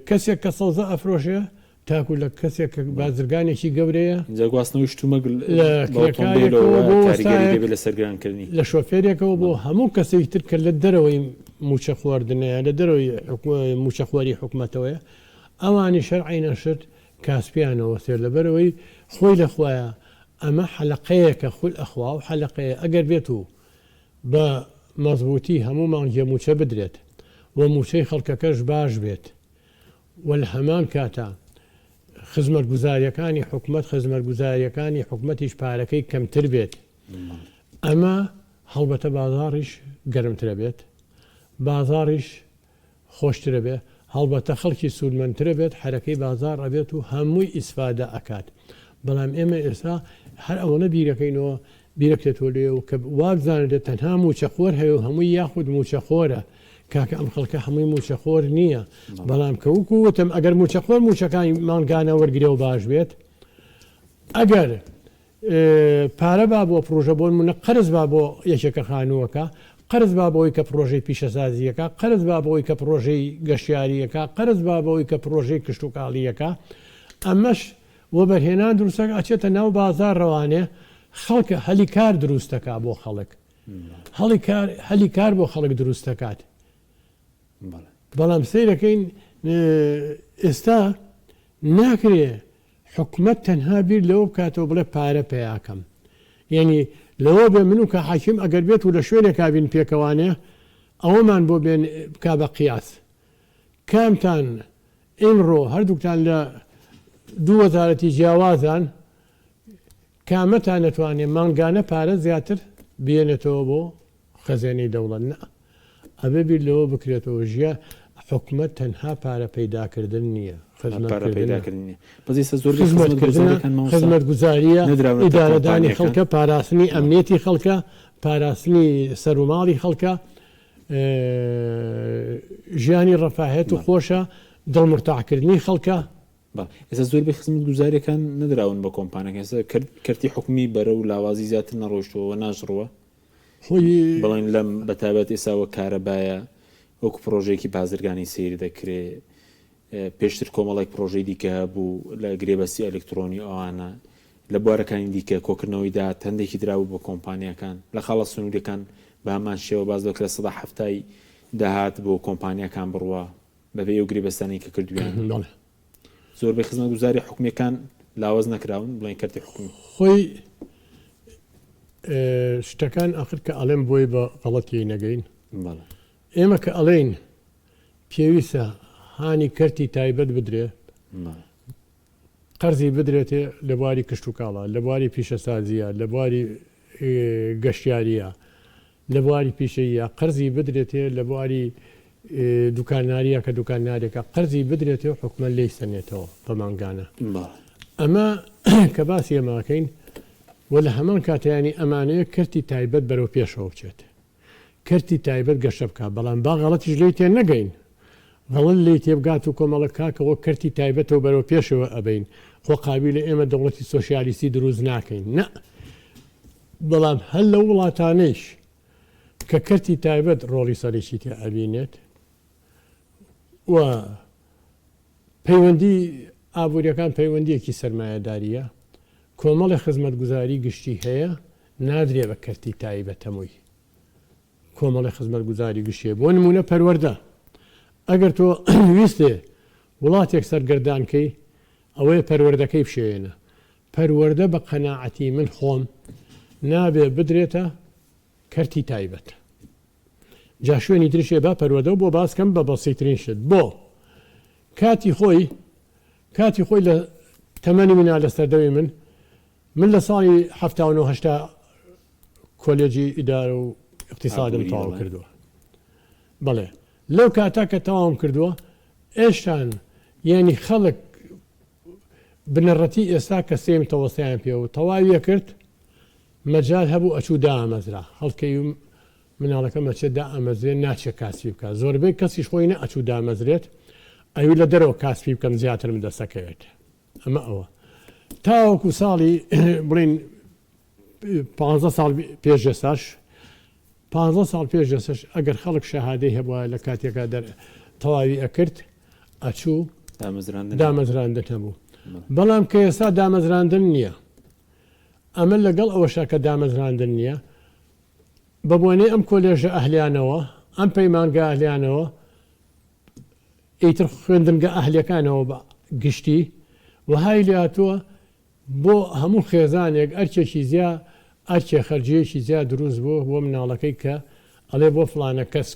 کەسێک کە سەوزە ئەفرۆشێ تاکو لە کەسێک کە بازرگانێکی گەورەیە ئینجا گواستنەوەی شتومەک لە بە ئۆتۆمبێلەوە کرێکارێکەوە بۆ کاریگەری وەستایەک دەبێت لەسەر گرانکردنی. لە شۆفێرێکەوە بۆ هەموو کەسێکی تر کە لە دەرەوەی مووچە خواردنەیە لە دەرەوەی مووچەخۆری حکومەتەوەیە ئەوانیش هەر عەینەن شت کاسپیان ئەوەستێت لەبەرئەوەی خۆی لە خوایە ئەمە حەلەقەیەکە خول ئەخوا و حەلەقەیە ئەگەر بێت و بە مەزبوتی هەموو مانگێ موچە بدرێت و موچەی خەڵکەکەش باش بێت و لە هەمان کاتا خزمەتگوزاریەکانی حکومەت خزمەتگوزاریەکانی حکومەتیش پارەکەی کەمتر بێت ئەمە هەڵبەتە بازاڕیش گەرمترە بێت بازاڕیش خۆشترە بێ هەڵبەتە خەڵکی سوودمەندترە بێت حەرەکەی بازاڕ ئەبێت و هەمووی ئیسفادە ئەکات بەڵام ئێمە ئێستا هەر ئەوەنە بیرەکەینەوە بیرەکرێتەوە لێ و کە وابزانرێت تەنها مووچەخۆر هەیە و هەمووی یاخود مووچەخۆرە کاکە ئەم خەڵکە هەمووی مووچەخۆر نییە بەڵام کە وەکو وتم ئەگەر مووچەخۆر مووچەکانی مانگانە وەرگرێ و باش بێت ئەگەر پارە با بۆ پڕۆژە بۆ نمونە قەرز با بۆ یەکێکە خانووەکە، قەرز با بەوەی کە پڕۆژەی پیشەسازییەکە، قەرز با بەوەی کە پڕۆژەی گەشتیارییەکە، قەرز با بەوەی کە پڕۆژەی کشتوکاڵییەکە، ئەمەش وەبەرهێنان دروست دەکات ئەچێتە ناو بازاڕەوانێ خەڵک هەلی کار دروست دەکات بۆ خەڵک هەڵی کار هەلی کار بۆ خەڵک دروست دەکات. بەڵام سەیرەکەین ئێستا ناکرێ حکومەت تەنها بیر لەوە بکاتەوە بڵێ پارە پەیاکەم یەنی لەوە بێ من و کا حەکیم ئەگەر بێت و لە شوێنێکا بین پێکەوانێ ئەوەمان بۆ بێن بکا بە قیاس کامتان ئیمڕۆ هەردووکتان لە دوو وەزارەتی جیاوازان کامەتان ئەتوانێ مانگانە پارە زیاتر بێنێتەوە بۆ خەزێنەی دەوڵەت نا ئەبێ بیر لەوە بکرێتەوە ژیا حکومەت تەنها پارە پەیداکردن نییە پارە خزمەتکردنە پەیداکردن نییە بەس ئێستا زۆربەی خزمەتکردنە خزمەتگوزاریەکان مامۆستا خزمەتگوزارییە نەدراونەتە ئیدارەدانی کۆمپانیاکان خەڵکە پاراستنی ئەمنیەتی خەڵکە پاراستنی سەروماڵی خەڵکە ژیانی ڕەفاهێت و بەڵێ. خۆشە دڵمرتاحکردنی خەڵکە. بەڵێ ئێستا زۆربەی خزمەتگوزاریەکان نەدراون بە کۆمپانیاکان ئێستا کەرتی حکومی بەرەو لاوازی زیاتر نەڕۆیشتووە و ناشڕوە خۆی. بڵێن لەم بەتایبەت ئێستا وەک کارەبایە وەکو پڕۆژەیەکی بازرگانی سەیر دەکرێ پێشتر کۆمەڵێک پڕۆژەی دیکە هەبوو لە گرێبەستی ئەلکترۆنی ئەوانە لە بوارەکانی دیکە کۆکردنەوەی داهات هەندێکی درابوو بە کۆمپانیاکان لە خاڵە سنووریەکان بە هەمان شێوە باس دەکرا 70% داهات بۆ کۆمپانیاکان بڕوا بەپێی ئەو گرێبەستانەی کە کردویانە. بەڵێ. زۆربەی خزمەتگوزاری حکومیەکان لاوەز نەکراون بڵێن کەرتی حکومی. خۆی شتەکان ئاخر کە ئەڵێم بۆی بە غەڵەتی نەگەین. بەڵێ. ئێمە کە ئەڵێین پێویستە هانی کەرتی تایبەت بدرێ، بەڵێ. قەرزی بدرێتێ لە بواری کشتوکاڵا، لە بواری پیشەسازییا، لە بواری گەشتیارییا، لە بواری پیشەییا قەرزی بدرێتێ، لە بواری دوکانارییا کە دوکانارێکە قەرزی بدرێتێ و حکومەت لێی سەنێتەوە بە مانگانە. ئەمە کە باسی ئەمە ئەکەین و لە هەمان کاتا یانی ئەمانەوێ کەرتی تایبەت بەرەو پێشەوە بچێت. کەرتی تایبەت گەشە بکات، بەڵام با غەڵەتیش لێی تێ نەگەین، غەڵەت لێی تێبگات و کۆمەڵە کاکە وەک کەرتی تایبەتەوە بەرەو پێشەوە ئەبەین، خۆ قابیلە ئێمە دەوڵەتی سۆشیالیستی دروست ناکەین، نا، بەڵام هەر لەو وڵاتانەیش کە کەرتی تایبەت ڕۆڵی سەرەکی تیا ئەبینێت و پەیوەندی ئابووریەکان پەیوەندیەکی سەرمایەداریە، کۆمەڵێ خزمەتگوزاری گشتی هەیە نادرێ بە کەرتی تایبەت هەمووی کۆمەڵی خزمەتگوزاری گشتیە بۆ نمونە پەروەردە ئەگەر تۆ ویستێ وڵاتێک سەرگەردان کەی ئەوەیە پەروەردەکەی بشێوێنە پەروەردە بە قەناعەتی من خۆم نابێ بدرێتە کەرتی تایبەت. جا شوێنی تریش هەیە با پەروەردەو بۆ باس کەم بە بەسیترین شت بۆ کاتی خۆی کاتی خۆی لە تەمەنی منا لە سەردەمی من من لە ساڵی 79 هەشتا کۆلێجی ئیدارە و اقتصادم تەواو کردووە بەڵێ لەو کاتە کە تەواوم کردووە ئێشتان یعنی خەڵک بنەڕەتی ئێستا کە سێم تەوەسیان پێ و تەواویە کرد مەجال هەبوو ئەچوو دامەزرا هەڵکەی مناڵەکەم ئەچێت دائەمەزرێت ناچێت کاسپی بکات زۆربەی کەسیش خۆی نە ئەچوو دامەزرێت ئەوی لە دەرەوە کاسپی بکەم زیاترم دەسەکەوێت ئەمە ئەوە تاوەکو ساڵی بڵین پ ساڵ پێش ئێستاش پ ساڵ پێش ئێستاش ئەگەر خەڵک شەهادەی هەبووە لە کاتێکا دەر تەواوی ئەکرد ئەچوو دامەزراندن هەبوو بەڵام کە ئێستا دامەزراندن نییە ئەمە لەگەڵ ئەوەشا کە دامەزراندن نییە بە بۆنەی ئەم کۆلێژە ئەهلیانەوە، ئەم پەیمانگا ئەهلیانەوە، ئیتر خوێندنگە ئەهلیەکانەوە بە گشتی وەهای لێهاتووە بۆ هەموو خێزانێک ئەرکێکی زیا ئەرکێ خەرجیەکی زیا دروست بووە بۆ مناڵەکەی کە ئەڵێ بۆ فڵانە کەس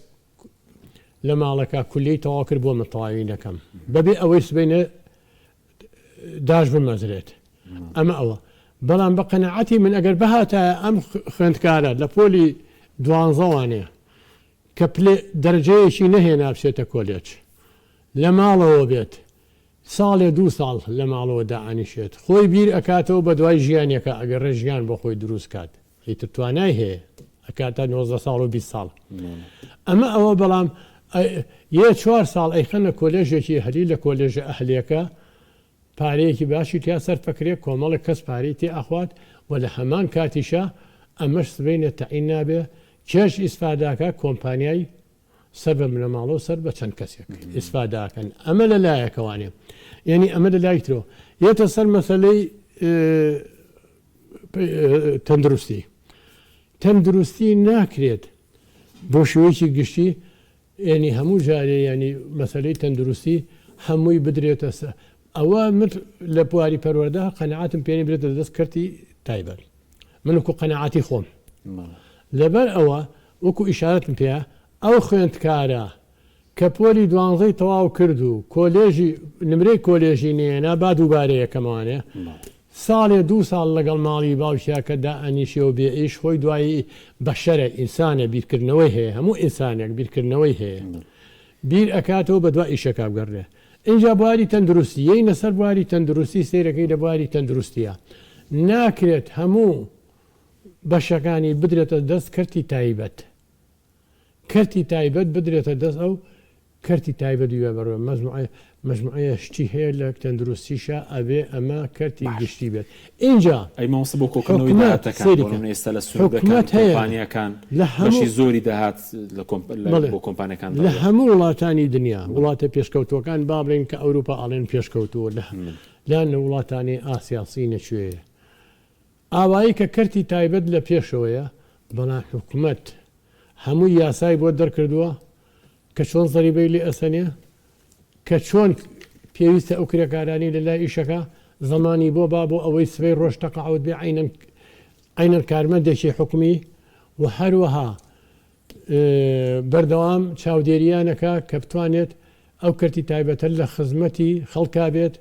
لە ماڵەکە کولیەی تەواو کرد بۆ من تەواوی نەکەم بەبێ ئەوەی سبەینێ داش بمەزرێت ئەمە ئەوە بەڵام بە قەنەعەتی من ئەگەر بهاتایە ئەم خوێندکارە لە پۆلی دوانزەوانێ کە پلێ دەرجەیەکی نەهێنا بچێتە کۆلێج لە ماڵەوە بێت ساڵێ دوو ساڵ لە ماڵەوە دائەنیشێت خۆی بیر ئەکاتەوە بە دوای ژیانێکە ئەگەڕێ ژیان بۆ خۆی دروست کات ئیتر توانای هەیە ئەکاتە 19 ساڵ و 20 ساڵ ئەمە ئەوە بەڵام یە چوار ساڵ ئەیخەنە کۆلێژێکی ئەهلی لە کۆلێژە ئەهلیەکە پارەیەکی باشی تیا سەرفەکرێ کۆمەڵێک کەس پارەی تێ ئەخوات و لە هەمان کاتیشا ئەمەش سبەینێ تەعین نابێ کێش ئیسفاداکا کۆمپانیای سەر بە بنەماڵە و سەر بە چەند کەسێک ئیسفادە ئەکەن ئەمە لە لایەکەوانێ یعنی ئەمە لە لای ترەوە یەتە سەر مەسەلەی تەندروستی تەندروستی ناکرێت بۆ شێوەیەکی گشتی یانی هەموو جارێ یانی مەسەلەی تەندروستی هەمووی بدرێتە سە ئەوە من لە بواری پەروەردە قەناعەتم پێ نیە بدرێتە دەست کەرتی تایبەت من وەکو قەناعەتی خۆم لەبەر ئەوە وەکو ئیشارەتم پێ ئەو خوێندکارە کە پۆلی دوانزەی تەواو کرد و کۆلێژی نمرەی کۆلێژی نەیەنا با دووبارە یەکەمەوانێ ساڵێ دوو ساڵ لەگەڵ ماڵی باوکیا کە دائەنیشێ و بێ ئیش خۆی دوایی بەشەرە ئینسانە بیرکردنەوەی هەیە هەموو ئینسانێک بیرکردنەوەی هەیە بیر ئەکاتەوە بەدوا ئیشەکا بگەڕێ ئینجا بواری تەندروستی یەینە سەر بواری تەندروستی سەیرەکەی لە بواری تەندروستیا ناکرێت هەموو بەشەکانی بدرێتە دەست کەرتی تایبەت کەرتی تایبەت بدرێتە دەست ئەو کەرتی تایبەت بیبە بەڕێوە مەجموعە مەجموعەیە شتی هەیە لە تەندروستیشا ئەبێ ئەمە کەرتی باش. گشتی بێت ئینجا ئەی مامۆستا بۆ کۆکردنەوەی حکومەت داهاتەکان سەیری بۆ کە نمونە ئێستا لە سنوورەکان حکومەت هەیە کۆمپانیاکان لە بەشی هەموو زۆری داهات لە کۆمپ لە بەڵێ بۆ کۆمپانیاکان لە دەڕوات. هەموو وڵاتانی دنیا وڵاتە پێشکەوتووەکان با بڵێین کە ئەوروپا ئەڵێن پێشکەوتووە لە لان لە وڵاتانی ئاسیا سینە کوێیە ئاوایی کە کەرتی تایبەت لە پێشەوەیە بەڵام حکومەت هەمووی یاسای بۆ دەرکردووە کە چۆن زەریبەی لێ ئەسەنێ، کە چۆن پێویستە ئەو کرێکارانەی لە لای ئیشەکە زەمانی بۆ با بۆ ئەوەی سبەی ڕۆژ تەقاعود بێ عەینەن عەینەن کارمەندێکی حکومی و هەروەها بەردەوام چاودێریان ئەکا کە بتوانێت ئەو کەرتی تایبەتە لە خزمەتی خەڵکا بێت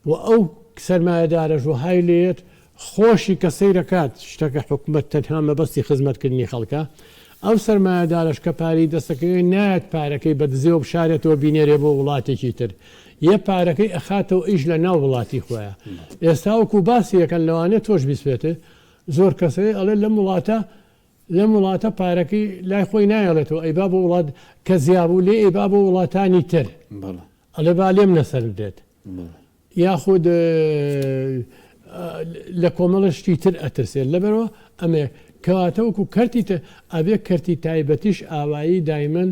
و ئەو سەرمایەدارەش وەهای لێیەت خۆشی کە سەیرەکات شتەکە حکومەت تەنها مەبەستی خزمەتکردنی خەڵکە ئەو سەرمایەدارەش کە پارەی دەستەکەوێ نایەت پارەکەی بە دزێوە بشارێتەوە بینێرێ بۆ وڵاتێکی تر یە پارەکەی ئەخاتەوە ئیش لە ناو وڵاتی خۆیا ئێستا وەکو باسی ئەکەن لەوانەیە تۆش بیستبێت زۆر کەس هەیە ئەڵێ لەم وڵاتە لەم وڵاتە پارەکەی لای خۆی نایەڵێتەوە ئەیبا بۆ وڵات کە زیابوو لێی ئەیبا بۆ وڵاتانی تر ئەڵێ با لێم نەسەندرێت یاخود لە کۆمەڵە شتی تر ئەترسێت لەبەرەوە ئەمێ کەواتە وەکو کەرتی ئەبێ کەرتی تایبەتیش ئاوایی دایمەن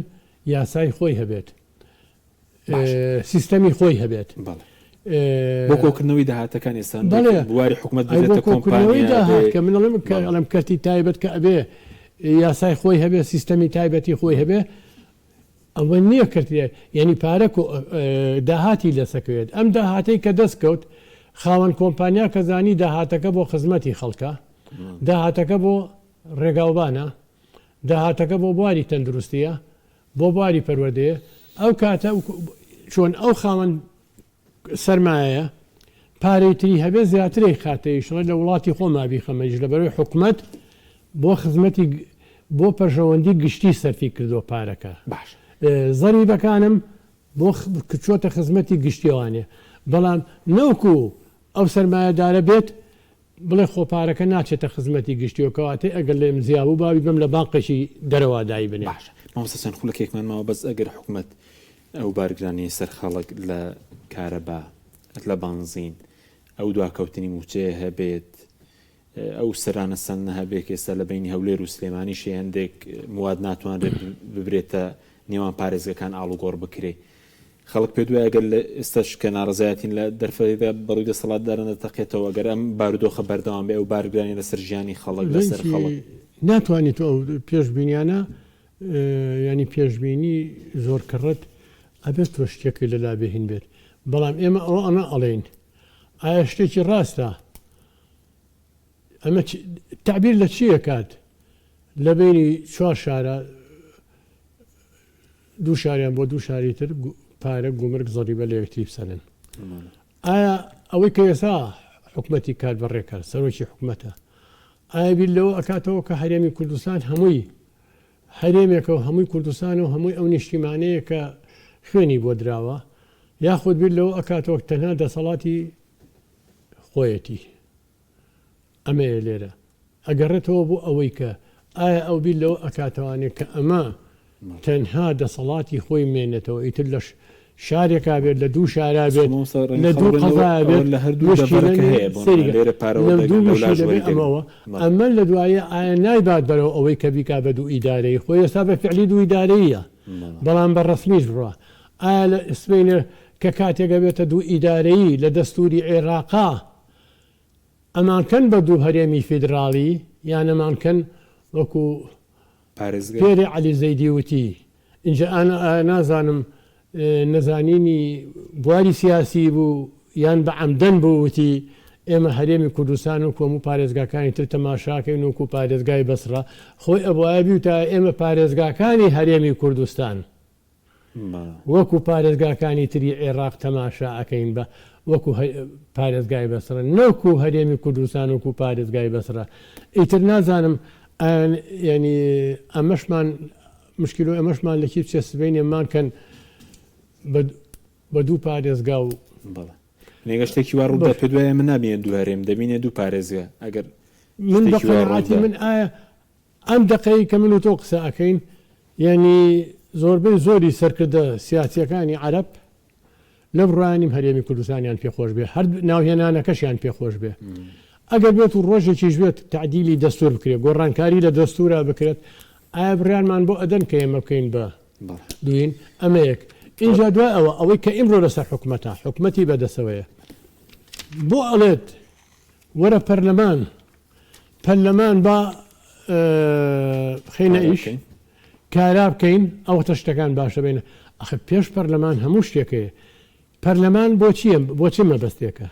یاسای خۆی هەبێت سیستەمی خۆی هەبێت بۆ کۆکردنەوەی داهاتەکان ئێستا بواری حکومەت بدرێتە کۆمپانیا داهات کە من ئەڵێم کە ئەڵێم کەرتی تایبەت کە ئەبێ یاسای خۆی هەبێ سیستەمی تایبەتی خۆی هەبێ ئەوە نییە کەرتی یعنی پارە داهاتی لەسەکەوێت ئەم داهاتەی کە دەست کەوت خاوەن کۆمپانیا کە زانی داهاتەکە بۆ خزمەتی خەڵکە داهاتەکە بۆ ڕێگاوبانە داهاتەکە بۆ بواری تەندروستیە. بۆ بواری پەروەردەیە ئەو کاتە چۆن ئەو خاوەن سەرمایەیە پارەی تری هەبێ زیاتر ئەیخاتە ئیش ڕێ لە وڵاتی خۆما بیخەمە ئیش لەبەرەوەی حکومەت بۆ خزمەتی بۆ پەرژەوەندی گشتی سەرفی کردووە پارەکە باش زەریبەکانم بۆ چۆتە خزمەتی گشتیەوانێ بەڵام نەوکو ئەو سەرمایەدارە بێت بڵێ خۆ پارەکە ناچێتە خزمەتی گشتیەوە کەواتە ئەگەر لێم زیا بوو با بیبەم لە بانقێکی دەرەوە دایبنێم. باشە مامۆستا چەند خولەکێکمان ماوە بەس ئەگەر حکومەت ئەو بارگرانیەی سەر خەڵک لە کارەبا لە بانزین ئەو دواکەوتنی موچەیە هەبێت ئەو سەرانە سەندنە هەبێت کە ئێستا لە بەینی هەولێر و سلێمانیش هەندێک مواد ناتوانرێت ببرێتە نێوان پارێزگەکان ئاڵوگۆڕ بکرێ خەڵک پێت وایە گەر لە ئێستاش کە ناڕەزایەتین لە دەرفەتێکدا بەڕووی دەسەڵاتداران دەتەقێتەوە گەر ئەم بارودۆخە بەردەوام بێ ئەو بارگرانیە لەسەر ژیانی خەڵک لەسەر خەڵک. ناتوانیت تۆ ئەو پێشبینیانە یانی پێشبینی زۆر کڕت ئەبێت تۆ شتێکت لەلا بێ هین بێت بەڵام ئێمە ئەوە ئەمە ئەڵێین ئایا شتێکی ڕاستە ئەمە تەعبیر لە چی ئەکات لە بەینی چوار شارە دوو شاریان بۆ دوو شاری تر پارە گومرگ زەریبە لە یەکتری بسەنن. ئایا ئەوەی کە ئێستا حکومەتی کاربەڕێکەر سەرۆکی حکومەتە ئایا بیر لەوە ئەکاتەوە کە هەرێمی کوردستان هەمووی هەرێمێکە و هەمووی کوردستان و هەمووی ئەو نیشتیمانەیە کە خوێنی بۆ دراوە یاخود بیر لەوە ئەکاتەوە تەنها دەسەڵاتی خۆیەتی؟ ئەمەیە لێرە ئەگەڕێتەوە بۆ ئەوەی کە ئایا ئەو بیر لەوە ئەکاتەوانێ کە ئەمە تەنها دەسەڵاتی خۆی مێنێتەوە ئیتر لە شارێکا بێت لە دوو شارا بێت لە دوو قەزا بێت لە هەردوو دەڤەرەکە هەیە بۆ سەیری لێرە پارە لە دوو وەردەگرن لەولاش مشکیلە بێ وەریدەگرن ئەمەوە بەڵێ. ئەمە لە دوایە ئایا نایبات بەرەو ئەوەی کە بیکا بە دوو ئیدارەیی خۆی ئێستا بە فعلی دوو ئیدارەییە بەڵێ. بەڵام بە ڕەسمیش بڕوا ئایا لە سبەینێ کە کاتێک ئەبێتە دوو ئیدارەیی لە دەستووری عێراقا ئەمانکەن بە دوو هەرێمی فیدراڵی یان ئەمانکەن وەکو پارێزگا. پێرێ عەلی زەیدی وتی ئینجا ئانا ئایا نازانم نەزانینی بواری سیاسی بوو یان بە عەمدەن بوو وتی ئێمە هەرێمی کوردستان وەکو هەموو پارێزگاکانی تر تەماشاکەین وەکو پارێزگای بەسڕە خۆی ئەبوایە بیوتایە ئێمە پارێزگاکانی هەرێمی کوردستان وەکو پارێزگاکانی تری عێڕاق تەماشا ئەکەین بە وەکو پارێزگای بەسڕە نەوکو هەرێمی کوردستان وەکو پارێزگای بەسڕە ئیتر نازانم یانی ئەمەشمان مشکلۆ ئەمەشمان لەکی بچێ سبەینێ مان کەن بە دوو پارێزگا و بەڵێ نێگە شتێکی وا ڕوودا پێ دوایە من نابینێ دوو هەرێم دەبینێ دوو پارێزگا ئەگەر من بە شتێکی وا قەناعەتی ڕوودا من ئایا ئەم دەقەی کە من و تۆ قسە ئەکەین یانی زۆربەی زۆری سەرکردە سیاسیەکانی عەرەب لە بڕوایان نیم هەرێمی کوردستانیان پێ خۆش بێ هەر ناوهێنانەکەشیان پێ خۆش بێ ئەگەر بێت و ڕۆژێکیش بێت تەعدیلی دەستور بکرێت گۆڕانکاری لە دەستورا بکرێت ئایا بڕیارمان بۆ ئەدەن کە ئێمە بکەین بە دوین ئەمە یەک ئینجا دوای ئەوە ئەوەی کە ئیمڕۆ لەسەر حکومەتە حکومەتی بەدەسەوەیە بۆ ئەڵێت وەرە پەرلەمان پەرلەمان با بخەینە ئیش کارا بکەین ئەوەتە شتەکان باشە بین ئەخر پێش پەرلەمان هەموو شتێک هەیە پەرلەمان بۆ چییە بۆ چی مەبەستێکە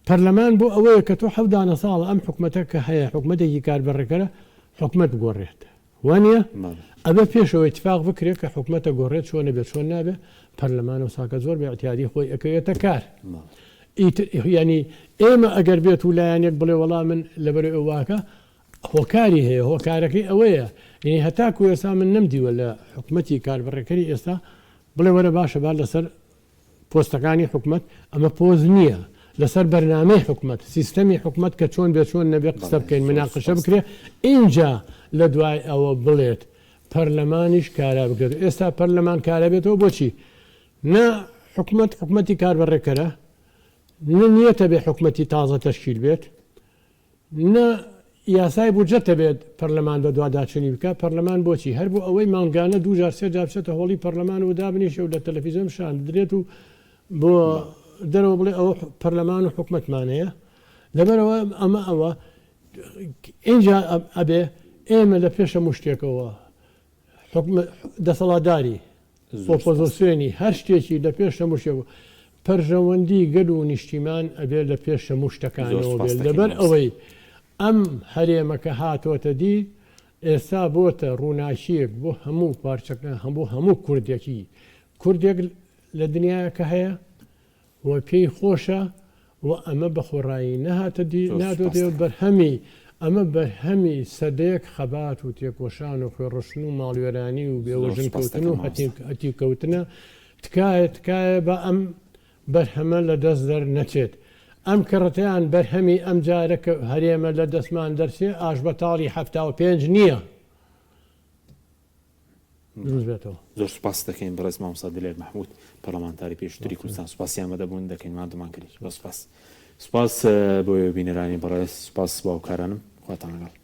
پەرلەمان بۆ ئەوەیە کە تۆ حەودانە ساڵە ئەم حکومەتە کە هەیە حکومەتێکی کاربەڕێکەرە حکومەت بگۆڕێت وانە ئەبێ پێشەوە اتفاق بکرێت کە حکومەتە گۆڕێت چۆنە بێت چۆن نابێ پەرلەمان و ساکە زۆر بە اعتیادی خۆی ئەکەوێتە کار ئیتر یانی ئێمە ئەگەر بێت و لایەنێک بڵێ وەڵا من لەبەر ئەوواکە هۆکاری هەیە هۆکارەکەی ئەوەیە یعنی هەتاکو ئێستا من نەمدیوە لە حکومەتی کاربڕێکەری ئێستا بڵێ وەرە باشە با لەسەر پۆستەکانی حکومەت ئەمە پۆست نییە لەسەر بەرنامەی حکومەت سیستەمی حکومەت کە چۆن بێ چۆن نەبێ قسە بکەین مناقشە بکرێ ئینجا لە دوای ئەوە بڵێت پەرلەمانیش کارا بکرێت ئێستا پەرلەمان کارا بێتەوە بۆچی نە حکومەت حکومەتی کاربەڕێکەرە، نە نیەتە بێ حکومەتی تازە تەشکیل بێت، نە یاسای بودجەتە بێت پەرلەمان بەدواداچونی بکات، پەرلەمان بۆچی؟ هەر بۆ ئەوەی مانگانە دوو جار سێ جار بچێتە هۆڵی پەرلەمان و دابنیشێ و لە تەلەفیزیۆن پیشان بدرێت و بۆ دەرەوە بڵێ ئەوە پەرلەمان و حکومەتمان هەیە. لەبەرئەوە ئەمە ئەوە ئینجا ئەبێ ئێمە لە پێش هەموو شتێکەوە حکومەت دەسەڵاتداری، ئۆپۆزۆسیۆنی، هەر شتێکی لە پێش هەموو شتێک پەرژەوەندی گەل و نیشتیمان ئەبێ لە پێش هەموو شتەکانەوە بێت لەبەر ئەوەی ئەم هەرێمە کە هاتۆتە دی. ئێستا بۆتە ڕووناکییەک بۆ هەموو پارچەکان هەموو هەموو کوردێکی کوردێک لە دنیاکە هەیە و پێی خۆشە و ئەمە بە خۆڕایی نەهاتە دی زۆر ناتۆتێ سوپاستەکەم. بەرهەمی ئەمە بەرهەمی سەدەیەک خەبات و تێکۆشان و خوێڕشتن و ماڵوێرانی و زۆر بێوەژن کەوتن سوپاستەکەم و مامۆستا. هەتیو کەوتنە تکایە تکایە با ئەم بەرهەمە لە دەست دەر نەچێت ئەم کەڕەتەیان بەرهەمی ئەم جارە کە هەرێمە لە دەستمان دەرچێ ئاشبەتاڵی 75 نییە دروست بێتەوە. زۆر سوپاست دەکەین بەڕێز مامۆستا دلێر مەحمود پەرلەمانتاری پێشووتری کوردستان سوپاسی ئامادەبوون دەکەین ماندوومان کردی زۆر سوپاس سوپاس بۆ ئێوە بینەرانی بەڕێز سوپاس بۆ هاوکارانم خواتان لەگەڵ.